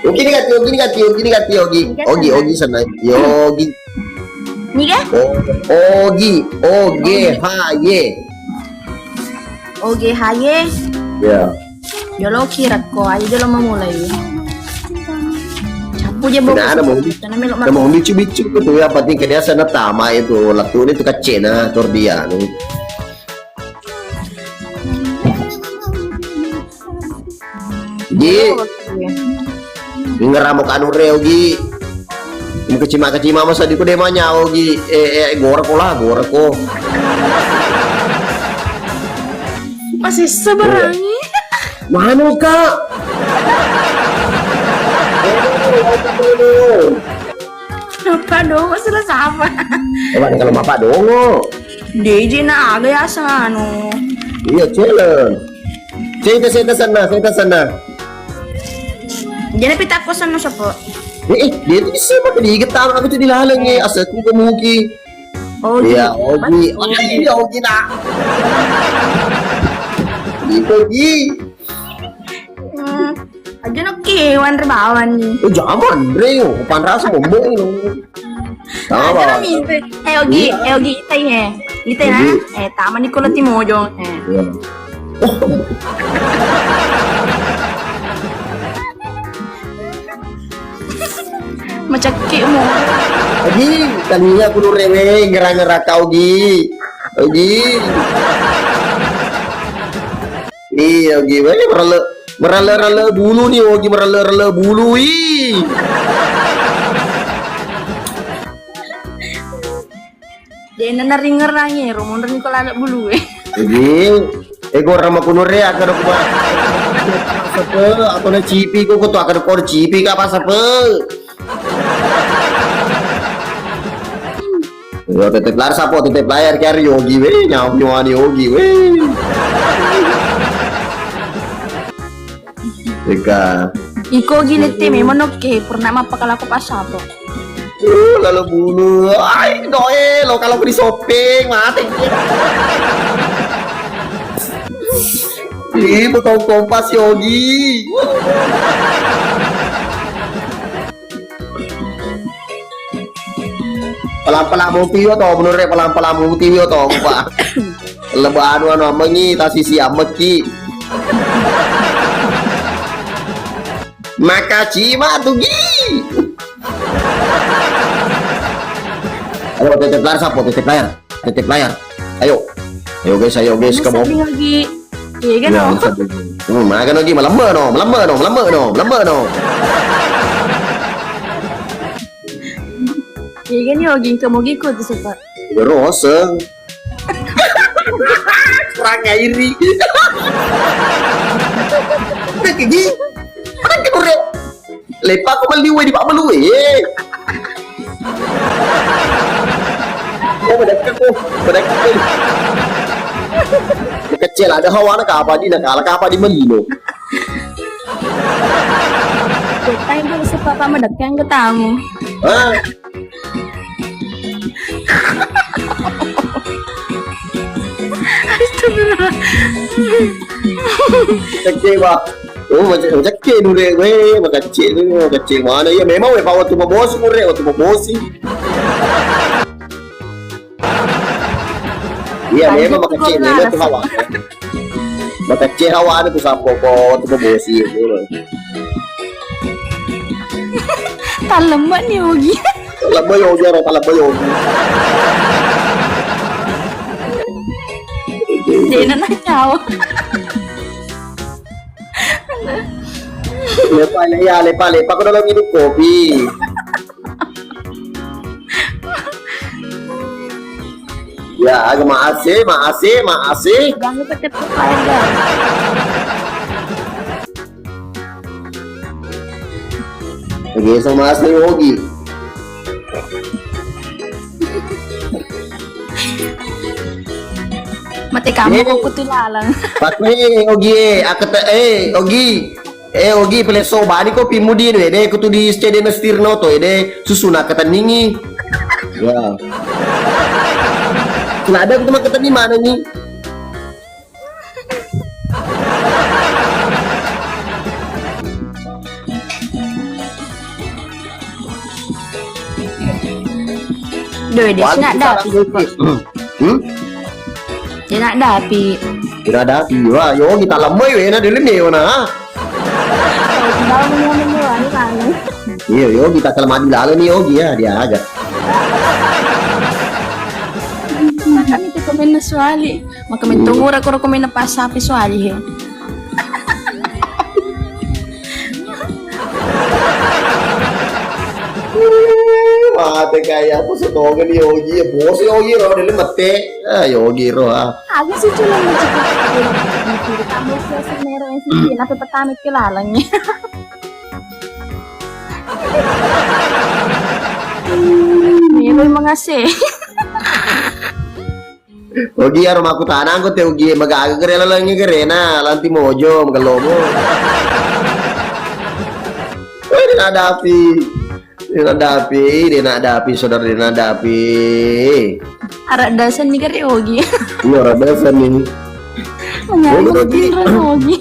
Ogi ni kati, Ogi ni kati, Ogi ni kati, Ogi. Ogi, Ogi senna. Yogi. Ni ga? O-, Ogi, O G H Y. O G H Y. Ya. Jolo kira ko, ayo jolo memulai. Capu je boko. Tidak ada mau. Karena melok makan. Mau bicu-bicu gitu ya, penting ke dia sana tama itu, laku ini tuh kecil nah, tur dia nih. Ji. Oh, iya. Ngeramo kanu reo, Gi. Kecima-kecima masa di kude manya, oh, Gi. Eh, eh, gora ko lah, gora ko. Masih seberangi. Manu, Kak. Apa dong? Masalah siapa? Coba nih kalau Bapak Dongo. D J na aga ya anu. Iya, challenge. Saya itu, saya itu sana, saya itu sana. Jadi pita kosan no sopo. Eh, eh, dia itu bisa pakai diiget tangan aku tuh dilaleng ya. Asal aku kemuki. Oh, iya, gitu. Ogi. Ogi. Iya, Ogi nak. Iko, Gi. Hmm, aja no ki wanre bawang ni. Eh, jangan re yo, panrasa mombo ni. Sama aja no bawang. Minta. Eh, Ogi, iya. Eh, Ogi, itai, eh. Itai, Ogi. Eh, taman ni ko lati mojong, eh. Iya. Oh. Macakke mo. Ogi, tania kudu rewe, ngera-ngera kau, Gi. Ogi. Iya, Gi. Weh, merale, merale-rale bulu ni, Ogi, merale-rale bulu, ih. Dena naringerangi ro, monro ni ko laleng bulu e. Jadi, eh, gua rama kuno re, akar ko ba-, sepe, atau na cipi ko, ko tu akar ko cipi ka apa sepe. Yo, tetep layar sapo, tetep layar ki ari Ogi we, nyawa, nyawa ni Ogi we. Eka. Iko Ogi lette memang oke, pernah mappakalako passapo. Uh, lalu bulu. Ai, doe, lo kalau di shopping, mate. Ih, botol kompas Yogi. Pelang-pelang mutiwi to, menurut pelang-pelang mutiwi to, Pak. Leba anu, anu, amengi, tasisi ameki. Makacima tu, Gi. Ayo, tetep layar, sapo, tetep layar. Tetep layar. Ayo. Ayo, guys, ayo, guys, kamu. Bisa nih, Gi. Iya, kan, no? Bisa, Gi. Hmm, makan lagi, malembe, no, malembe, no, malembe, no, malembe, no. Iya, kan, Yogi, kamu giko tuh, Pak. Iya, roseng. Kurang ngairi. Udah, Gi. Udah, Gi, udah. Lepa ko melli uwe di pabbalu e. Oh, madakka ko, madakka ko. Kecil ada hawana kapa di nakala kapa di melino. Kutai dulu sepapa madakka yang ketamu. Hah? Astagfirullah. Kecil, Pak. Oh, macam, macam kek dulu, weh, makecil tu, makecil mana? Ya, memang, weh, Pak, waktu mabosi, kurek, waktu mabosi. Iya, memang makecil, memang tu hawa. Makecil hawa ada tu sapo, waktu mabosi, ya, dulu. Talem banget nih, Ogi. Talem banget, Ogi, talem banget, Ogi. Dia nak nyawa. Lepa, ya, lepa, lepa, aku udah nginum kopi. Ya, agak makasih, makasih, makasih. Jangan lupa tetep aja. Oke, sama asli Ogi. Mate kamu. Eh. Kok kutu lalang. Pak, eh, Ogi, eh, aku te-, eh, Ogi. Eh, Ogi, pele so bani ko pimmu di, ede kutu di stede na stirno to, ede susuna keteningi. Ya. Nggak ada kutu maketening mana ni? Doi, dia sih nak dapi. Hmm? Dia nak dapi. Dia nak dapi. Wah, yo kita lemai wena dulu nih, wena. Tahu, tahu, tahu, tahu, tahu, tahu. Iya, Yogi, tak kalau mandi lalu nih, Yogi, ya, dia aja. Kan itu komenna suali. Maka mentong ura koro komenna pas sapi suali, he. Mate kayak apa setongan Yogi, ya, bos Yogi, ro, dia mete. Ah, Yogi, ro, ah. Aku sih cuma menciptakan. Kamu sih sebenarnya sih, kenapa pertama kelalangnya? Melo mangase. Ogi aro makkutanangko te Ogi, magaga gere lalengnge gerena, lanti mojo, magellomo. Woi, dena dapi. Dena dapi, dena dapi, saudara, dena dapi. Arak dasen ni gere Ogi. Iya, arak dasen ni. Oke, Ogi.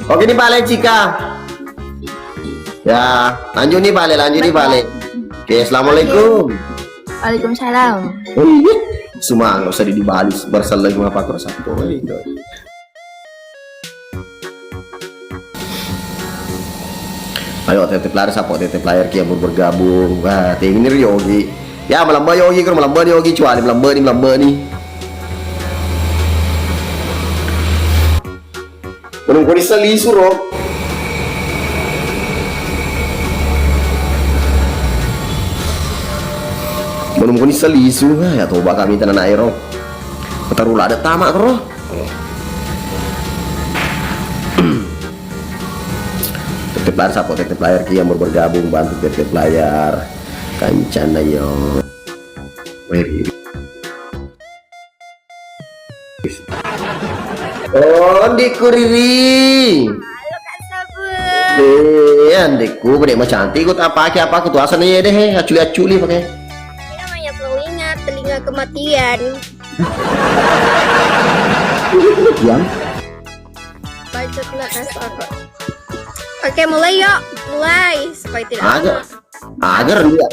Oke, ini balik, Cika. Ya, lanjut nih balik, lanjut nih balik. Oke, assalamualaikum. Waalaikumsalam. Oh iya, semua nggak usah dibalik, bersalah cuma pakai satu. Ayo, tetep layar, sappo tetep layar ki yang baru bergabung. Wah, tinggi nih Yogi. Ya, melamba Yogi, kan melamba nih Yogi, cuali melamba nih, melamba nih. Menunggu di selisu, Ro. Menunggu di selisu, ah, ya toba kami tanah air, Ro. Petarula ada tamak, Ro. Tetep layar, sappo tetep layar ki yang baru bergabung, bantu tetep layar. Kancana yo. Weh, oh, ndikku Riri. Halo, Kak Sabu. Eh, ndikku, gede mah cantik, kok tak pakai apa, aku tuh asal nih deh, aculi-aculi pakai. Ini namanya telinga, telinga kematian. Yang? Bacot lah, Kak Sabu. Oke, mulai yuk, mulai supaya tidak Ada. lama. Agar dia.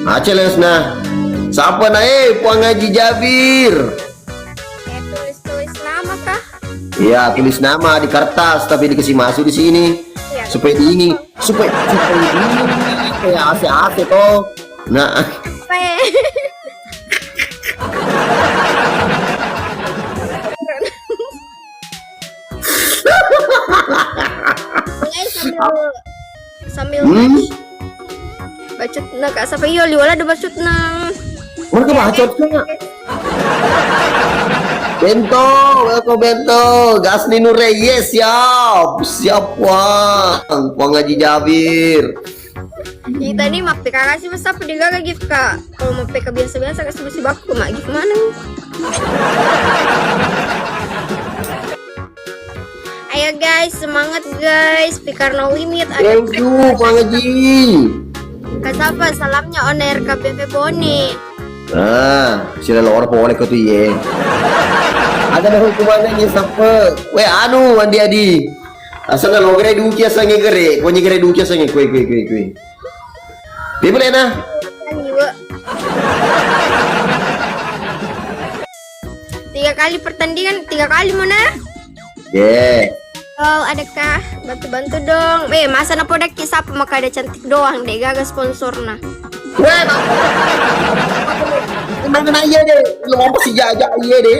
Aceh Lesna. Siapa na, eh, Puang Haji Jabir? Eh, tulis-tulis nama kah? Iya, tulis nama di kertas tapi dikasih masuk di sini. Iya. Supaya dingin, supaya supaya dingin. Kayak A C A C toh. Nah. Apa ya? Mulai sambil sambil Hmm? Bacot na Kak Safa, iyo liwala ada bacot na. Mana ke bacot ke? Bento, welcome Bento, Gasni Nure, yes, siap, siap Puang, Puang Haji Jabir. Kita ini mappekara sih masa apa digaga gift Kak? Kalau mau P K biasa-biasa kasih besi baku mak gift mana nih? Ayo guys, semangat guys, Pikar no limit. Ada Thank you, Bang Haji. Kak Safa, salamnya on air K P P Bone. Ah, sila loro pole ko tu ye. Ada ada hukumannya ni sapa? We anu, Andi Adi. Asal lo gere duki asange gere, ko ni gere duki asange kue kue kue kue. Dia boleh nah. Kan juga. Tiga kali pertandingan, tiga kali mana? Ye. Oh, adakah? Bantu-bantu dong. Eh, masa na podakki sapa maka ada cantik doang deh, gaga sponsorna. Weh, Bang. Emang kena iya deh. Lu apa sih jajak iya deh.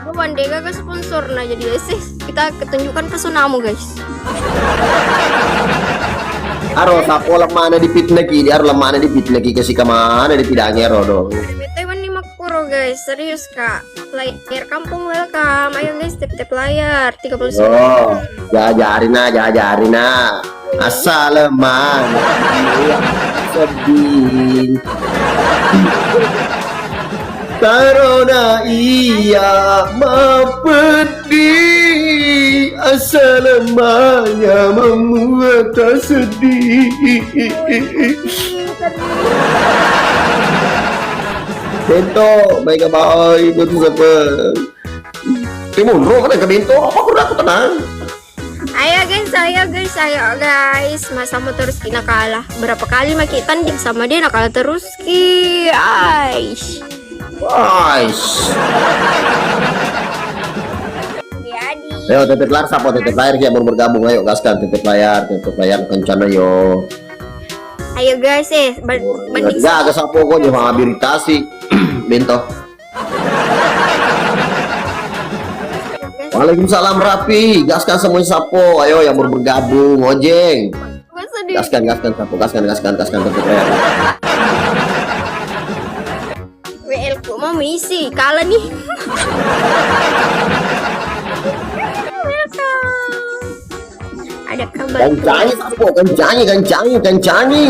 Doang deh, gaga sponsorna jadi sih. Kita ketunjukkan pesonamu, guys. Aro, sapo lemana dipitnah ki, aro lemana dipitnah ki, kasi kamana dipidangi aro do. Bete wenni makkuro, guys, serius, Kak. Layar kampung welcome. Ayo, guys, tap-tap layar. Tiga puluh sembilan. Oh, jajarina, jajarina. Asal lemana. Sedih. Tarona iya mapeddi, asalamanya membuat sedih. Bento, baik baik, betul apa? Timun, roh, kan ke Bento, apa kurang aku tenang? Ayo guys, ayo guys, ayo guys. Masa mau terus kita kalah? Berapa kali maki tanding sama dia, nah kalah terus ki. Ais. Ais. Jadi. Ayo, tetep layar, siapa tetep layar, siapa baru bergabung, ayo gaskan, tetep layar, tetep layar, kencana yo. Ayo guys, eh, ban- banding. Gak, gak sapo kok, jangan habilitasi. Bento. Waalaikumsalam Rapi, gaskan semuanya sapo. Ayo yang baru bergabung, ojeng. Masa di Gaskan, gaskan sapo, gaskan, gaskan, gaskan, gaskan. W L ku mau misi, kalah nih. Ada kabar. Kencangi sapo, kencangi, kencangi, kencangi.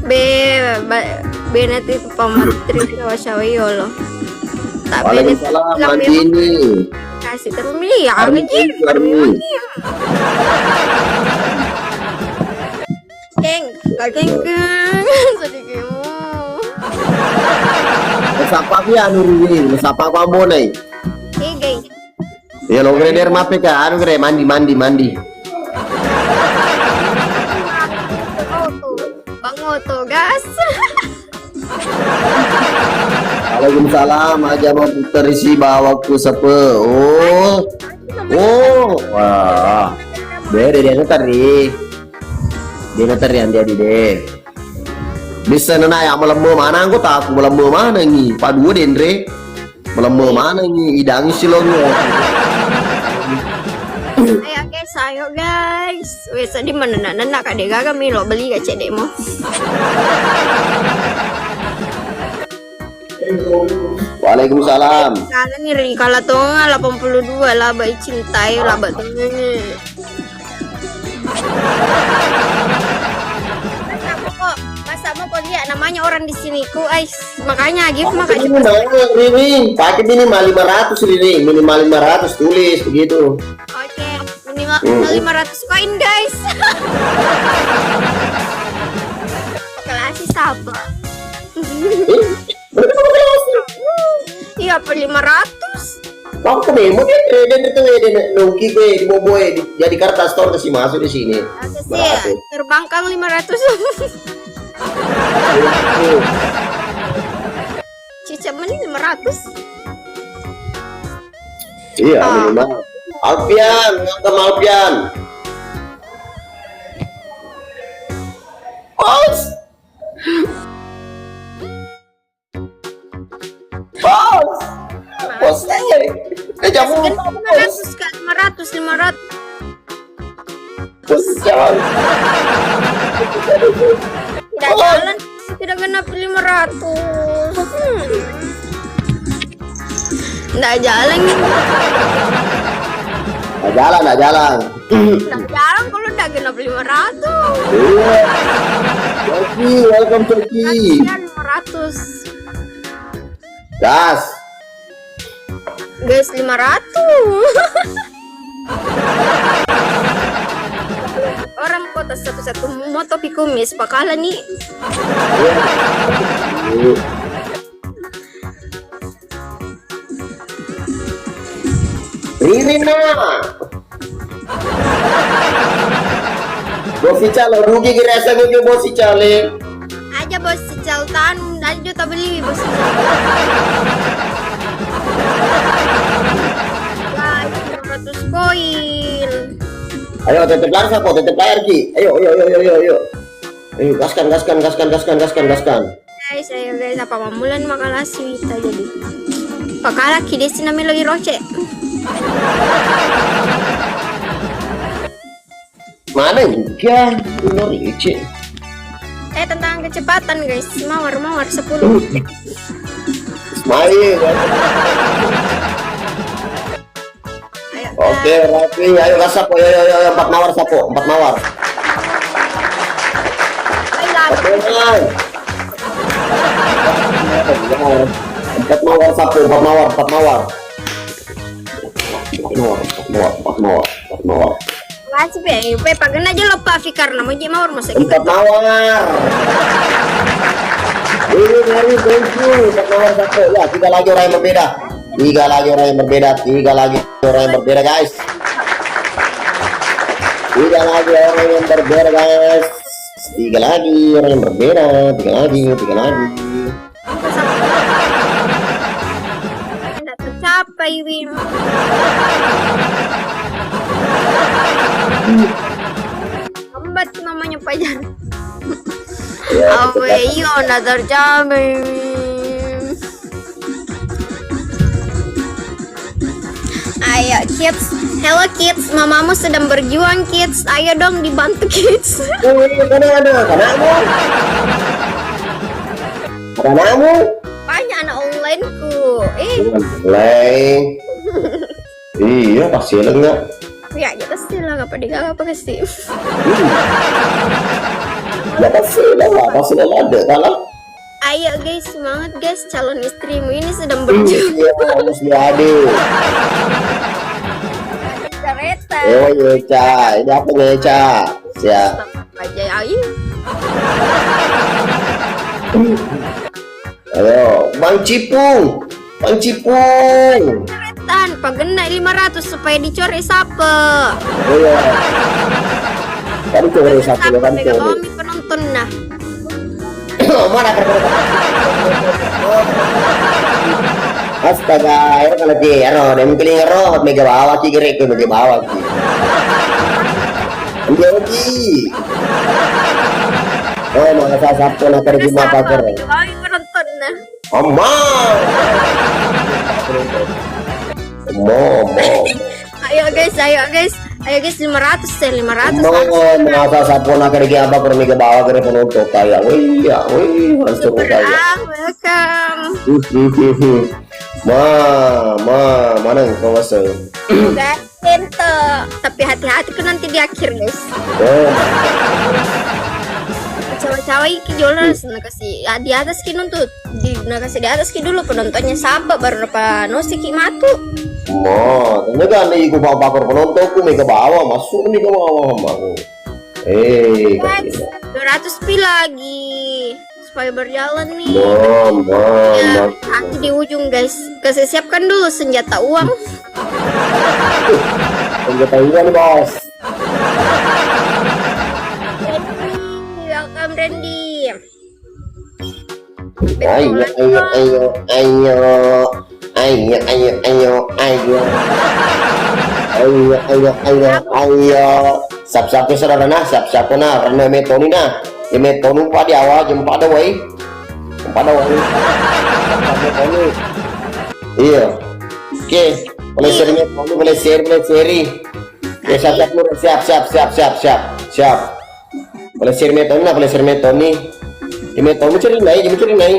Be, ba- be nanti pamatri cawa-cawa yolo. Tak bene Waalaikumsalam, Mandini. Kasih terus mi ya, Armi, Armi. Armi. Keng, keng, keng. Sedikit. Sapa dia anu rugi, sapa apa bonai? Iya, lo gere der mape ka, anu gere mandi, mandi, mandi. Bang Oto, gas. Waalaikumsalam, aja mau putar isi bawa ku sepe. Oh. Oh, wah. Bere dia ngeteri. Dia ngeteri yang jadi deh. Bisa nana ya melemme mana angkota aku melemme mana ngi. Padua denre. Melemme mana ngi idang silong. Ayo guys, ayo guys. Wes di mana nak nak kade gaga milo beli gak cedek mo. Waalaikumsalam. Kala ni ri kala tonga delapan puluh dua lah baik cintai lah baik tonga ni. Masa mau kok, masa mau kok lihat namanya orang di sini ku, ais. Makanya gift maka ini minimal, Rini. Pakai minimal lima ratus, Rini. Minimal lima ratus tulis begitu. Oke, minimal Hmm. lima ratus koin, guys. Kelas siapa? Eh, berapa kelas? Iya, apa lima ratus? Mau ke memo deh, eh, dan itu, eh, dan nongki gue di bobo, eh, di, jadi kertas tor kasih masuk di sini. Oke, sih. Berapa? Terbangkang lima ratus. Cica meni lima ratus. Iya, Ah. minimal. Alfian, ngapa Alfian? Bos. Bos. Bos, eh. Eh, jamu. Lima ratus, Kak, lima ratus, lima ratus. Bos, jamu. Tidak jalan, tidak genap lima ratus. Hmm. Nggak jalan ini. Nggak jalan, nggak jalan. Nggak jalan kalau nggak genap lima ratus. Iya. Coki, welcome, Coki. Kasihan lima ratus. Gas. Guys, lima ratus. Orang kota satu-satu moto pi kumis, pakala ni. Iya. Ririn na. Bos Ical, lo dugi kira asa gue Bos Ical, eh. Aja Bos Ical tan, aja juta beli Bos Ical. Wah, lima ratus koin. Ayo, tetep layar, Sapo, tetep layar, Ki. Ayo, ayo, ayo, ayo, ayo. Ayo, gaskan, gaskan, gaskan, gaskan, gaskan, gaskan. Guys, ayo guys, apa mammulan makalas wita jadi. Pakala ki desi nami lagi roce. Mana juga? Ini roce. Eh, tentang kecepatan guys, mawar mawar sepuluh. Ismail. Ayo, oke, Kak. Rapi. Ayo, gas, Sapo. Ayo, ayo, ayo, ayo. Empat mawar, Sapo. Empat mawar. Ayo, Kak. Oke, Bang. Empat mawar, Sapo. Empat mawar, empat mawar. Empat mawar, empat mawar, empat mawar, empat mawar. Makasih, Pe. Pe, pagenna aja lo, Pak Fikar. Nama je mawar, masa kita Empat mawar. Ini dari Bengkulu, empat mawar, Sapo. Ya, tiga lagi orang yang berbeda. Tiga lagi orang yang berbeda, tiga lagi orang yang berbeda, guys. Tiga lagi orang yang berbeda, guys. Tiga lagi orang yang berbeda, tiga lagi, tiga lagi. Tidak tercapai, Wim. Lambat namanya pajar. Ya, awe, iya, ndak tercapai, Wim. Ayo, kids. Hello, kids. Mamamu sedang berjuang, kids. Ayo dong dibantu, kids. Oh, iya, ada, ada. Ada apa? Ada apa? Banyak anak online-ku. Eh. Online. Iya, pasti ada nggak? Aku ya aja pasti lah, nggak pada apa pasti. Ya pasti lah, pasti lah ada, kalau Ayo guys, semangat guys, calon istrimu ini sedang berjuang. Iya, harus diadu. Kereta. Oh, iya, Ca. Ini apa nih, Ca? Ya. Aja, ayo. Ayo. Bang Cipung, Bang Cipung. Tan, pagenna lima ratus supaya dicore sape. Oh iya. Tadi core sape, sape kan mega core. Bawang mi penonton nah. Mana kerja? Astaga, ero kalau ki, ero, dan keling ero, mega bawa ki, gere ke mega bawa ki. Iya ki. Oh, masa sapo nak kerja mata ker. Mega bawa mi penonton nah. Amma. Amma, amma. Ayo guys, ayo guys. Ayo guys, lima ratus ya, lima ratus. Amma, harus masa sapo nak kerja apa, kurang mega bawa gere penonton kaya. Wih, ya, wih, langsung kaya. Ah, welcome. Ma, ma, mana kau masuk? Udah, pintu. Tapi hati-hati ke nanti di akhir, guys. Oh. Cawa-cawa iki jolas, nakasi, ah, di atas ki nuntut. Di, nakasi di atas ki dulu penontonnya sape, baru napa nosi ki matu. Ma, tanya kan iku bawa bakar penontonku mega bawa, masuk mega bawa sama aku. Eh, guys, kaki. Dua ratus pi lagi. Supaya berjalan nih. Bom, bom, ya, bom. Aku di ujung, guys. Kasih siapkan dulu senjata uang. Senjata uang, bos. Randy, welcome, Randy. Ayo, ayo, ayo, ayo. Ayo, ayo, ayo, ayo. Ayo, ayo, ayo, ayo. Siap-siap ya, saudara, nah. Siap-siap, nah. Karena metoni, nah. Ya, metoni, Pak, di awal, jam empat ada, woi. Jam empat ada, woi. Iya. Oke. Boleh share metoni, boleh share, boleh share. Ya, siap, siap, siap, siap, siap, siap, siap. Siap. Boleh share metoni, nah, boleh share metoni. Di metoni ceri nai, di ceri nai.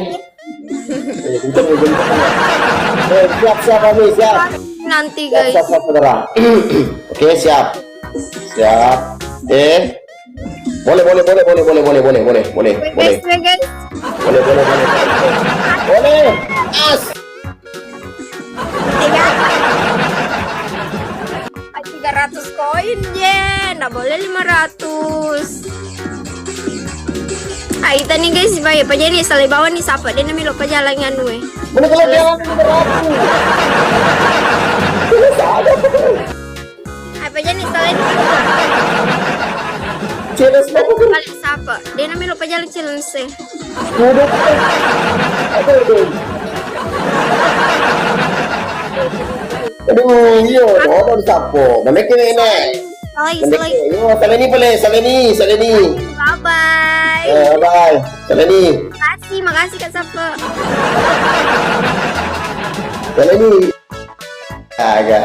Eh, siap, siap, kami siap. Nanti, siap, guys. Siap, siap, saudara. Oke, siap. Siap. Eh. Boleh, boleh, boleh, boleh, boleh, boleh, boleh, boleh, boleh, boleh. Request ya, guys. Boleh, boleh, boleh, boleh. Boleh. As. Tiga. Tiga ratus koin, ye, ndak boleh lima ratus. Ah, ita nih, guys, baik apa jadi salah bawa nih, siapa dia namanya lupa jalan anu, eh. Mana kalau jalan lima ratus? Terus ada apa tuh? Apa jadi salah ini? Jelas apa tuh? Balik siapa? Dia namanya lupa jalan challenge, eh. Aduh, iya, dodon sapo. Namanya nenek. Salai, salai. Yo, saleni pale, saleni, saleni. Bye bye. Eh, bye. Saleni. Makasih, makasih Kak Sapo. Saleni. Aga.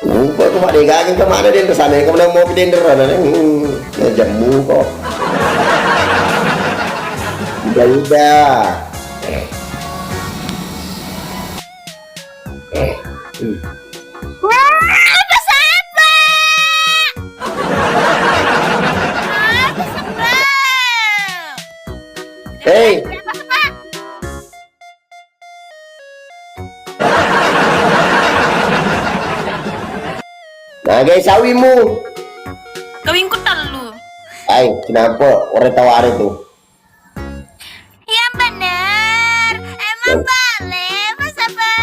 Muko ko madega ke mana den sana, kamu mau piden derana, hmm, ya jamu kok. Udah, udah. Eh, hmm. Wah, apa siapa? Apa siapa? Hei. Siapa, siapa? Nagai sawimu? Kawingku tellu. Ai, kenapa? Orang tawari tu. Yang bener, emang boleh, Mas Apa?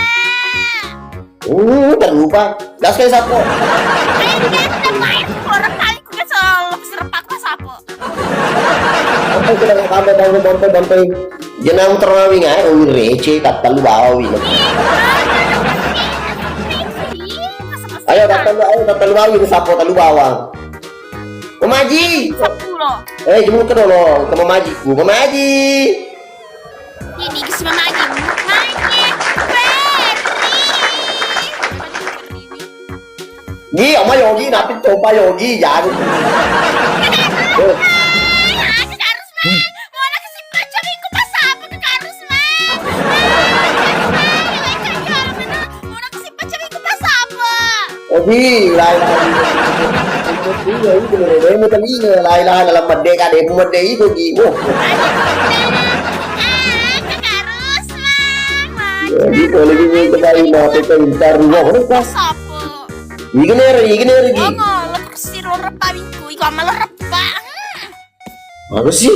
Uh, terlupa. Gas kayak sapo. Ayo, gas, terbaik. Orang kali ku kesel, serempak Mas Apa. Apa kita nggak sampai bangun, sampai, sampai. Jenang terawih nggak? Oh, receh, tak perlu bawa, wih. Ayo, tak perlu, ayo, tak perlu bawa, wih, sapo, tak perlu bawa. Mamaji. Sepuluh. Eh, jemur ke dolo, ke mamaji. Ku mamaji. Ini ke si mamaji. Mamaji. Ferry. Gi, oma Yogi, napi coba Yogi, jangan. Eh, aku harus main. Mau nak kesimpan cewekku pas apa ke karus, Mang? Ah, karus, Mang. Leka jual mana? Mau nak kesimpan cewekku pas apa? Obi, lain. Iya, itu bener. Dia mau telinga, lain, lain, dalam merdeka, dia mau merdeka itu, Gi. Wah. Ah, ke karus, Mang. Jadi, kalau gitu, kita ini mau apa, kita ntar, wah, wah. Pas apa? Ignere, ignere, Gi. Wah, lo kursi lo repa, Bingku. Iko ama lo repa. Hmm. Apa sih?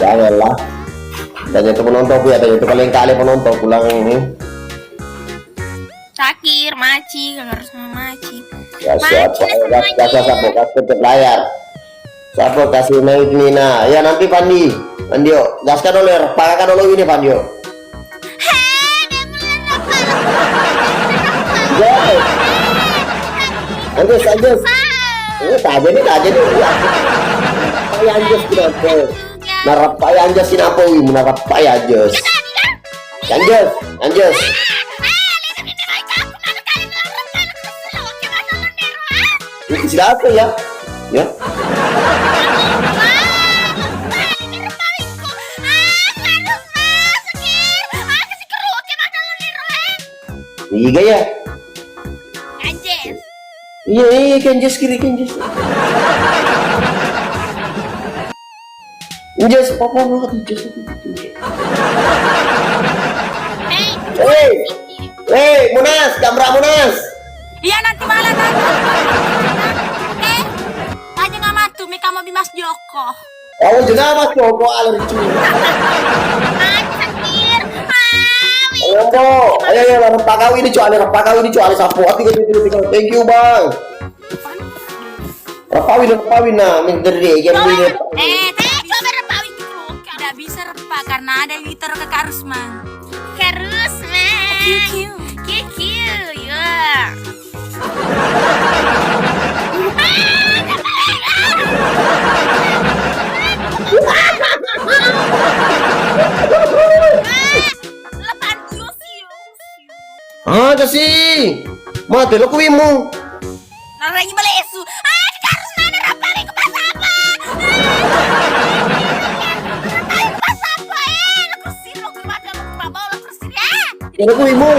Janganlah. Tanya tu penonton ku ya, tanya tu kalian kali penonton pulang. Sakir, maci, harus sama maci. Ya, maci, siapa? Gas, gas, gas, gas, gas, gas, gas, layar. Siapa kasih naik Nina? Ya, nanti Pandi. Pandi, yuk. Gaskan dulu ya, pakai dulu ini, Pandi, yuk. Hei, dia mulai apa? Anjus, anjus. Ini tak jadi, tak jadi. Apa ya, anjus, kenapa? Narapa ya, anjus, kenapa? Wih, narapa ya, anjus. Anjus, anjus. Siapa ya? Ya. Iga ya? Iya, iya, kenjes kiri, kenjes. Kenjes, papa banget, kenjes. Hei, hei, Munas, Gamra Munas. Iya, nanti malam, nanti. Eh, tanya nggak matu, mi kamu bimas Joko. Oh, jenama coba alergi. Anjir. Ayo, Bo. Ayo, ayo, ayo, pagawi ini, cuy. Ayo, pagawi ini, cuy. Ayo, sapu. Aku tiga, tiga, tiga. Thank you, Bang. Rapawi, rapawi, nah, min gede, jangan ini. Eh, eh, coba rapawi dulu. Tidak bisa repa karena ada yang ditaruh ke Karusman. Karusman. Kiu, kiu. Kiu, kiu, ya. Ah, kasi. Mate lo kuwimu. Narangi balesu. Ah, harus mana rapawi ku pasapa? Rapawi ku pasapa? Eh, lo kursi, lo kursi, lo kursi, lo kursi, ah. Lo kuwimu.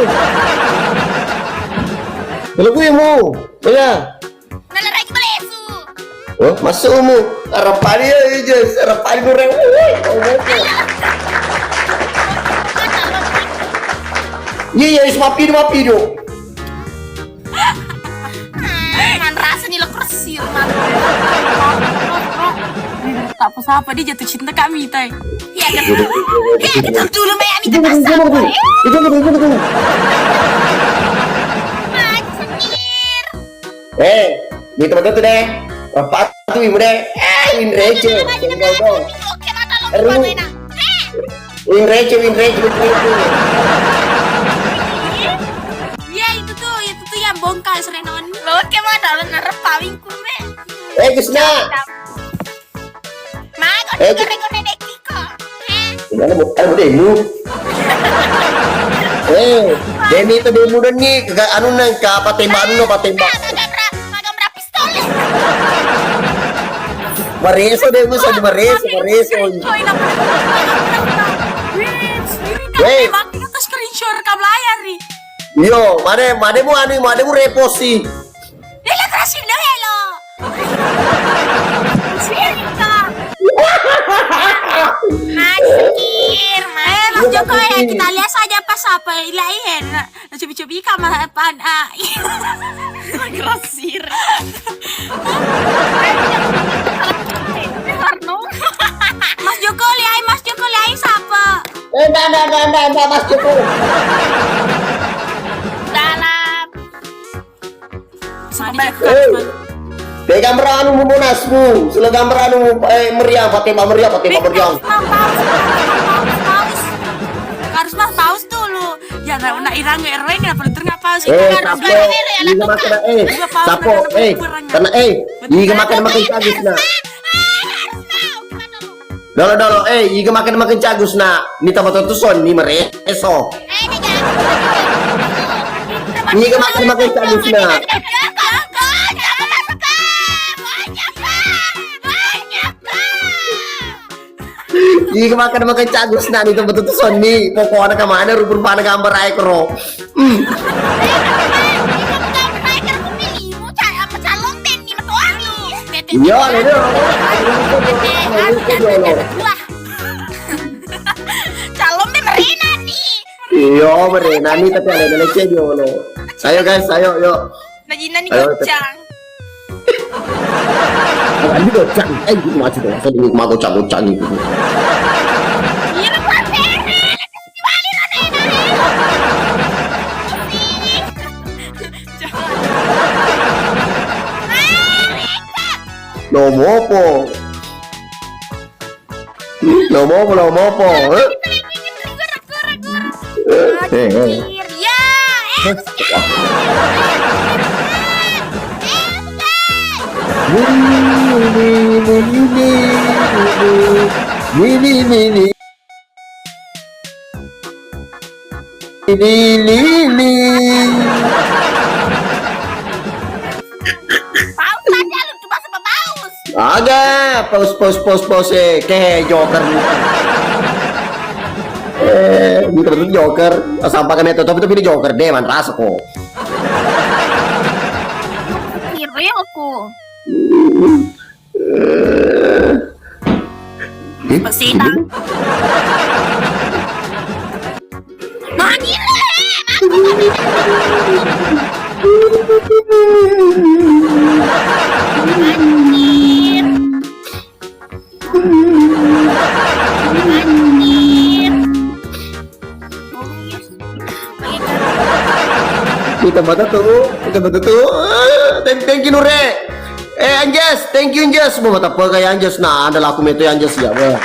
Lo kuwimu. Iya. Nalarai balesu. Oh, masuk umu. Arapani ya, Jess. Arapani goreng. Woi, oh, bocor. Iya, iya, is mapi, mapi, do. Ah, man rasa nih lo kersir, man. Tak apa-apa, dia jatuh cinta kami, tai. Iya, kan? Iya, kita dulu, Mei, Ami, kita pasang, itu, itu, itu, itu. Anjir. Eh, di tempat itu deh. Bapak tuh ibu deh. Eh, Indra aja. Tinggal dong. Oke, mata lo. Aduh. Gimana, enak? Eh. Win receh, win receh, win receh. Iya, itu tuh, itu tuh yang bongkar serenon. Lo ke mana? Lo narap pawing kume. Eh, Gusna. Mago Eh, gore-gore deki ko. Eh. Gimana, Bu? Ada Bu Demu? Eh, Demi itu Demu dan nih, ke anu nang, ke apa tembak anu, apa tembak? Magamra, magamra pistol. Mareso Demu, so mareso, mareso. Koi, napa? Wih, ini kan Weh. Tembak, kita screenshot rekam layar nih. Iyo, mane, mane mu anu, mane mu repost sih. Lele kerasin deh lo. Sirika. Anjir, Mas. Eh, Mas Joko, ya, kita lihat saja pas apa, ilah, iya. Nah, cobi-cobi ka, Mas, apaan? Ah, iya. Grosir. Mas Joko, lihat, Mas Joko, lihat siapa? Eh, nda, nda, nda, nda, nda, Mas Joko. Dalam. Sampai Eh, pegang anu monasmu, selegang anu, eh, meriang, Fatimah meriang, Fatimah meriang. Harus mah paus, paus, paus, paus. Harus mah paus dulu. Ya, nak, nak irang R W kenapa lu tengah paus? Eh, Harus sapo, mah R W, iya anak makan, eh, Gua paus, sapo, anak eh, perang. Karena, eh, Betul. Iya makan, makan cagus, nah. Dolo, dolo, eh, iga makan, makan cagus, nak. Ni tama tu son, ni mereso. Iga makan, makan cagus, nak. Iga makan, makan cagus, nak. Ni tama tu son, ni. Pokoknya kemana rupa-rupanya gambar air kero. Hmm. Iya, lo dia. Calon be merena nih. Iya, merena nih, tapi ada lecce dulu. Ayo guys, ayo, yuk. Najina nih Ayo, gocang. Ini gocang. Eh, gitu maju dong. Saya dulu mau gocang-gocang gitu. Iya, lo kurang beres. Balik lo, Nena. Lo mopo. Lo mopo, lo mopo, eh? Eh, eh. Ya, eh, Ini, ini, ini. Ini, ini, ini. Paus aja lu, coba sama paus. Aga, paus, paus, paus, paus, eh, ke Joker. Eh, ini betul Joker. Sampai kena tutup itu pilih Joker deh, man rasa kok. Kiri aku. Eh. Pesina. Magi le, aku magi. Anjir. Anjir. Kita mata tuh, kita mata tuh. Ah, thank, thank you, Nure. Eh, Anjas, thank you, Anjas. Mau mata apa kayak Anjas? Nah, ada laku metu Anjas ya, Bang.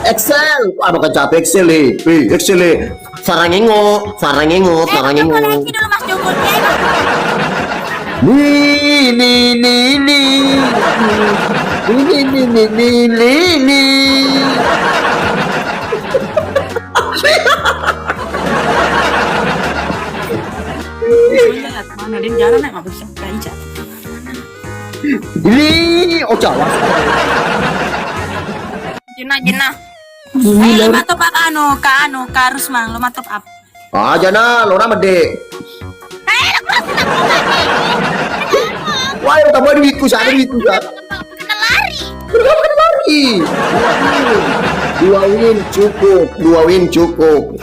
Excel, wah, bakal capek Excel, eh. Eh, Excel, eh. Sarangengo, sarangengo, Eh, sarangengo. Coba lagi dulu, Mas Joko. Ni, ni, ni, ni. Ni, ni, ni, ni, ni, ni, ni. Mana dia jarang nak mabuk sampai jam. Ini, oh, Jawa. Jena, jena. Ayo, lo matop apa anu, ka anu, ka Rusma, lo matop apa? Ah, jana, lo nama dek. Eh, lo kelas enam. Wah, lo tambah duitku, sana duitku, sana. Kena lari. Kenapa kena lari? Dua win cukup, dua win cukup.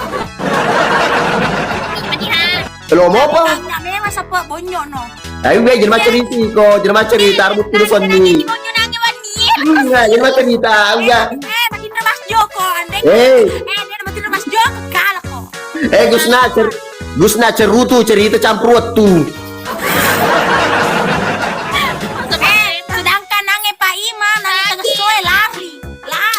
Lo mau apa? Nggak memang siapa bonyok no. Ayo, gue jadi macam itu, kok. Jadi macam itu, taruh bukti di sini. Enggak, jadi macam itu, enggak. Eh, begitu Mas Joko, andai. Eh. Eh, dia begitu Mas Joko, kalah kok. Eh, Gusna, cer-, Gusna cerutu cerita campur waktu.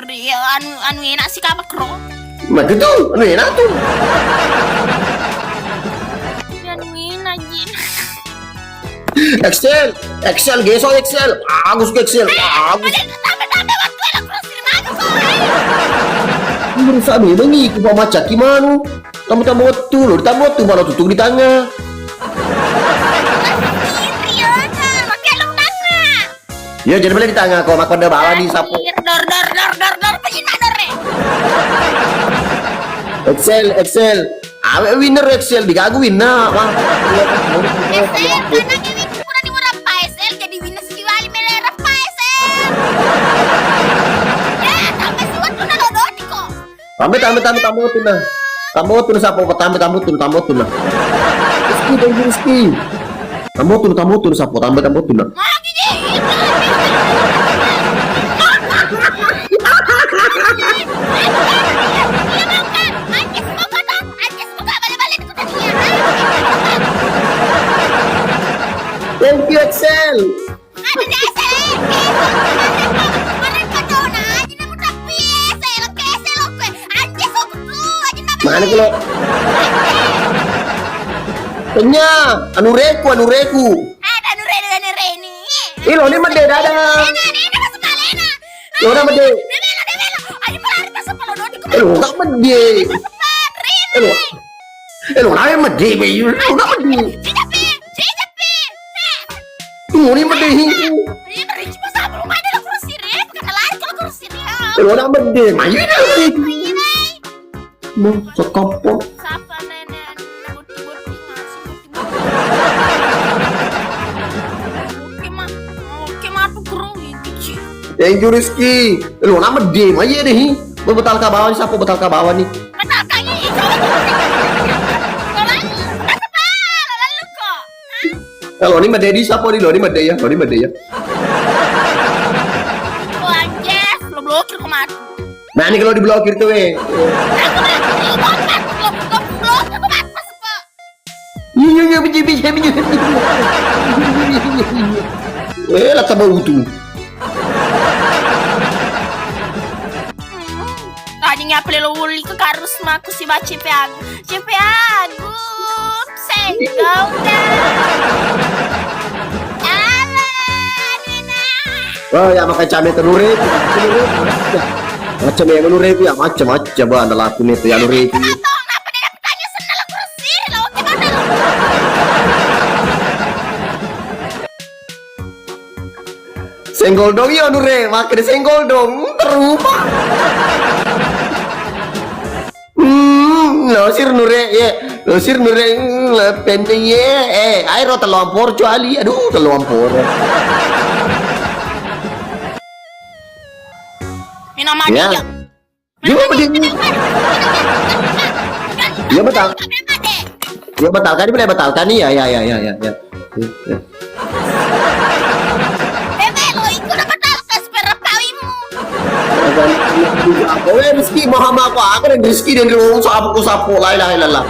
Anjir, ya, anu, anu enak sih, Kak Makro. Maka tu, anu enak tu. Anu enak, Jin. Excel, Excel, geso Excel. Agus ke Excel, agus. Tambah-tambah waktu enak terus, terima kasih. Merusak memang iku pamacaki manu. Tambah-tambah waktu lo, tambah waktu malah tutup di tangga. Iya, jadi boleh di tangga kok, makko ada bala di sapu. Dor, dor, dor, dor, dor, pajin mak dor, eh. Excel, Excel. Awe winner Excel, digagu winner, Bang. Excel, karena ke winner kurang di murah pa Excel, jadi winner siwali mele rapa Excel. Ya, tambah siwat lu nado dodi kok. Tambah, tambah, tambah, tambah waktu nah. Tambo tu na sappo, tambo, tambo tu, tambo tu na. Rizky, thank you, Rizky. Tambo tu, tambo tu na sappo, tambo, tambo tu na. Thank you, Excel. Mana kulo? Tanya, anu reku, anu reku. Ada anu reni, anu reni. Ilo ni mede dada. Lo na mede. Elo, tak mede. Elo. Elo, na mede, be. Elo, na mede. Muni mede hi. Elo, na mede. Mayu na mede. Mau sekappo. Sapa nenek? Bukti-bukti masih bukti-bukti. Oke, Ma. Oke, Ma, tuh kurang gitu, Ci. Thank you, Rizky. Lo na mede, maye deh. Mau betal ka bawah ni, sappo betal ka bawah ni. Betal ka ini, coba, coba, coba. Lo lalu, udah sepal, lo lalu kok. Hah? Lo ni mede di sappo ni, lo ni mede ya, lo ni mede ya. Wah, yes, lo blokir kemarin. Nah, ini kalau diblokir tuh, weh. Aku udah blokir, lo, lo blokir kemarin, Pak. Iya, iya, iya, benci, benci, benci. Eh, lah, tambah utuh. Hmm, tadi nyapel lo uli ke karus maku si baca pe aku. C P A Group, senggol dah. Alah, Nina. Wah, ya makai came telur itu. Macam ya menurut ya, macam-macam bah, anda laku nih tuh ya, lur itu. Kenapa? Kenapa dia dapet tanya sendal aku resih? Lah, oke, mana? Senggol dong, iya, Nure. Makkeda senggol dong. Terubah. Hmm, losir, Nure, ye. Losir, Nure. Hmm, pendek, ye. Eh, aero tellompor, cuali. Aduh, tellompor. Minum mandi, ya. Iya, betul. Iya, betul. Iya, betul. Kan boleh betul kan? Iya, iya, iya, iya, iya. Iya, iya. Eh, Melo, itu udah betul ke sepeda pawimu. Oe, Rizky, Muhammad, aku, aku dan Rizky dan lu sapu ku sapu, la ilaha illallah.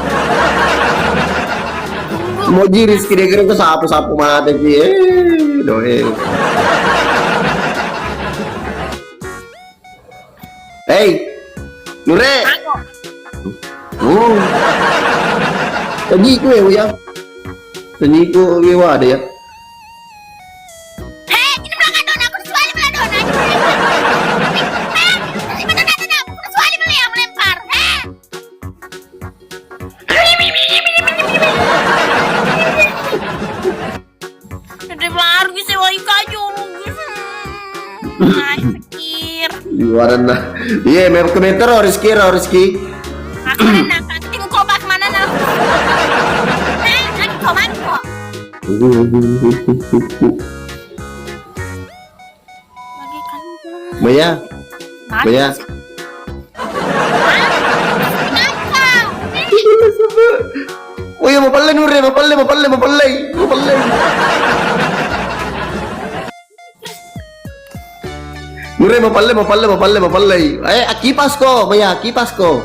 Moji Rizky dia kira ke sapu-sapu mati, eh, doe. Hei, Nure. Oh. Tadi ku ya, Uya. Tadi ku ya, ada ya. Hei, ini belakang dona, aku suali belakang dona. Hei, ini belakang dona, aku suali belakang yang melempar. Hei. Gede baru bisa wai kaju. Ai sekir. Iwaranna. Iya, mem kemeter Rizky, Rizky. Aku mana nak? Aku tengok kau bak mana nak? Eh, aku kau mana kok? Bagaikan Maya. Maya. Maya. Oh iya, mapelle Nure, mapelle, mapelle, mapelle, mapelle. Nure, mapelle, mapelle, mapelle, mapelle. Eh, akipas ko, Maya, akipas ko.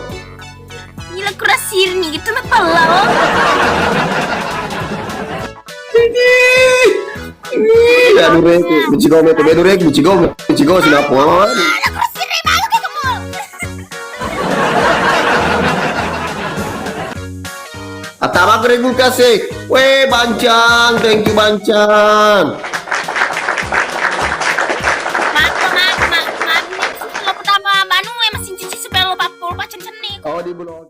Gila, kurang sirni gitu, mapelle. Ih, anu rek, micigo me, menu rek, micigo, micigo sinapo. Atama kere kulkas e. Weh, Bancang, thank you, Bancang. Maaf, maaf, maaf, maaf. Ini lo pertama, Banu, eh, masih cuci supaya lo papol, pacen-ceni. Oh, di blok.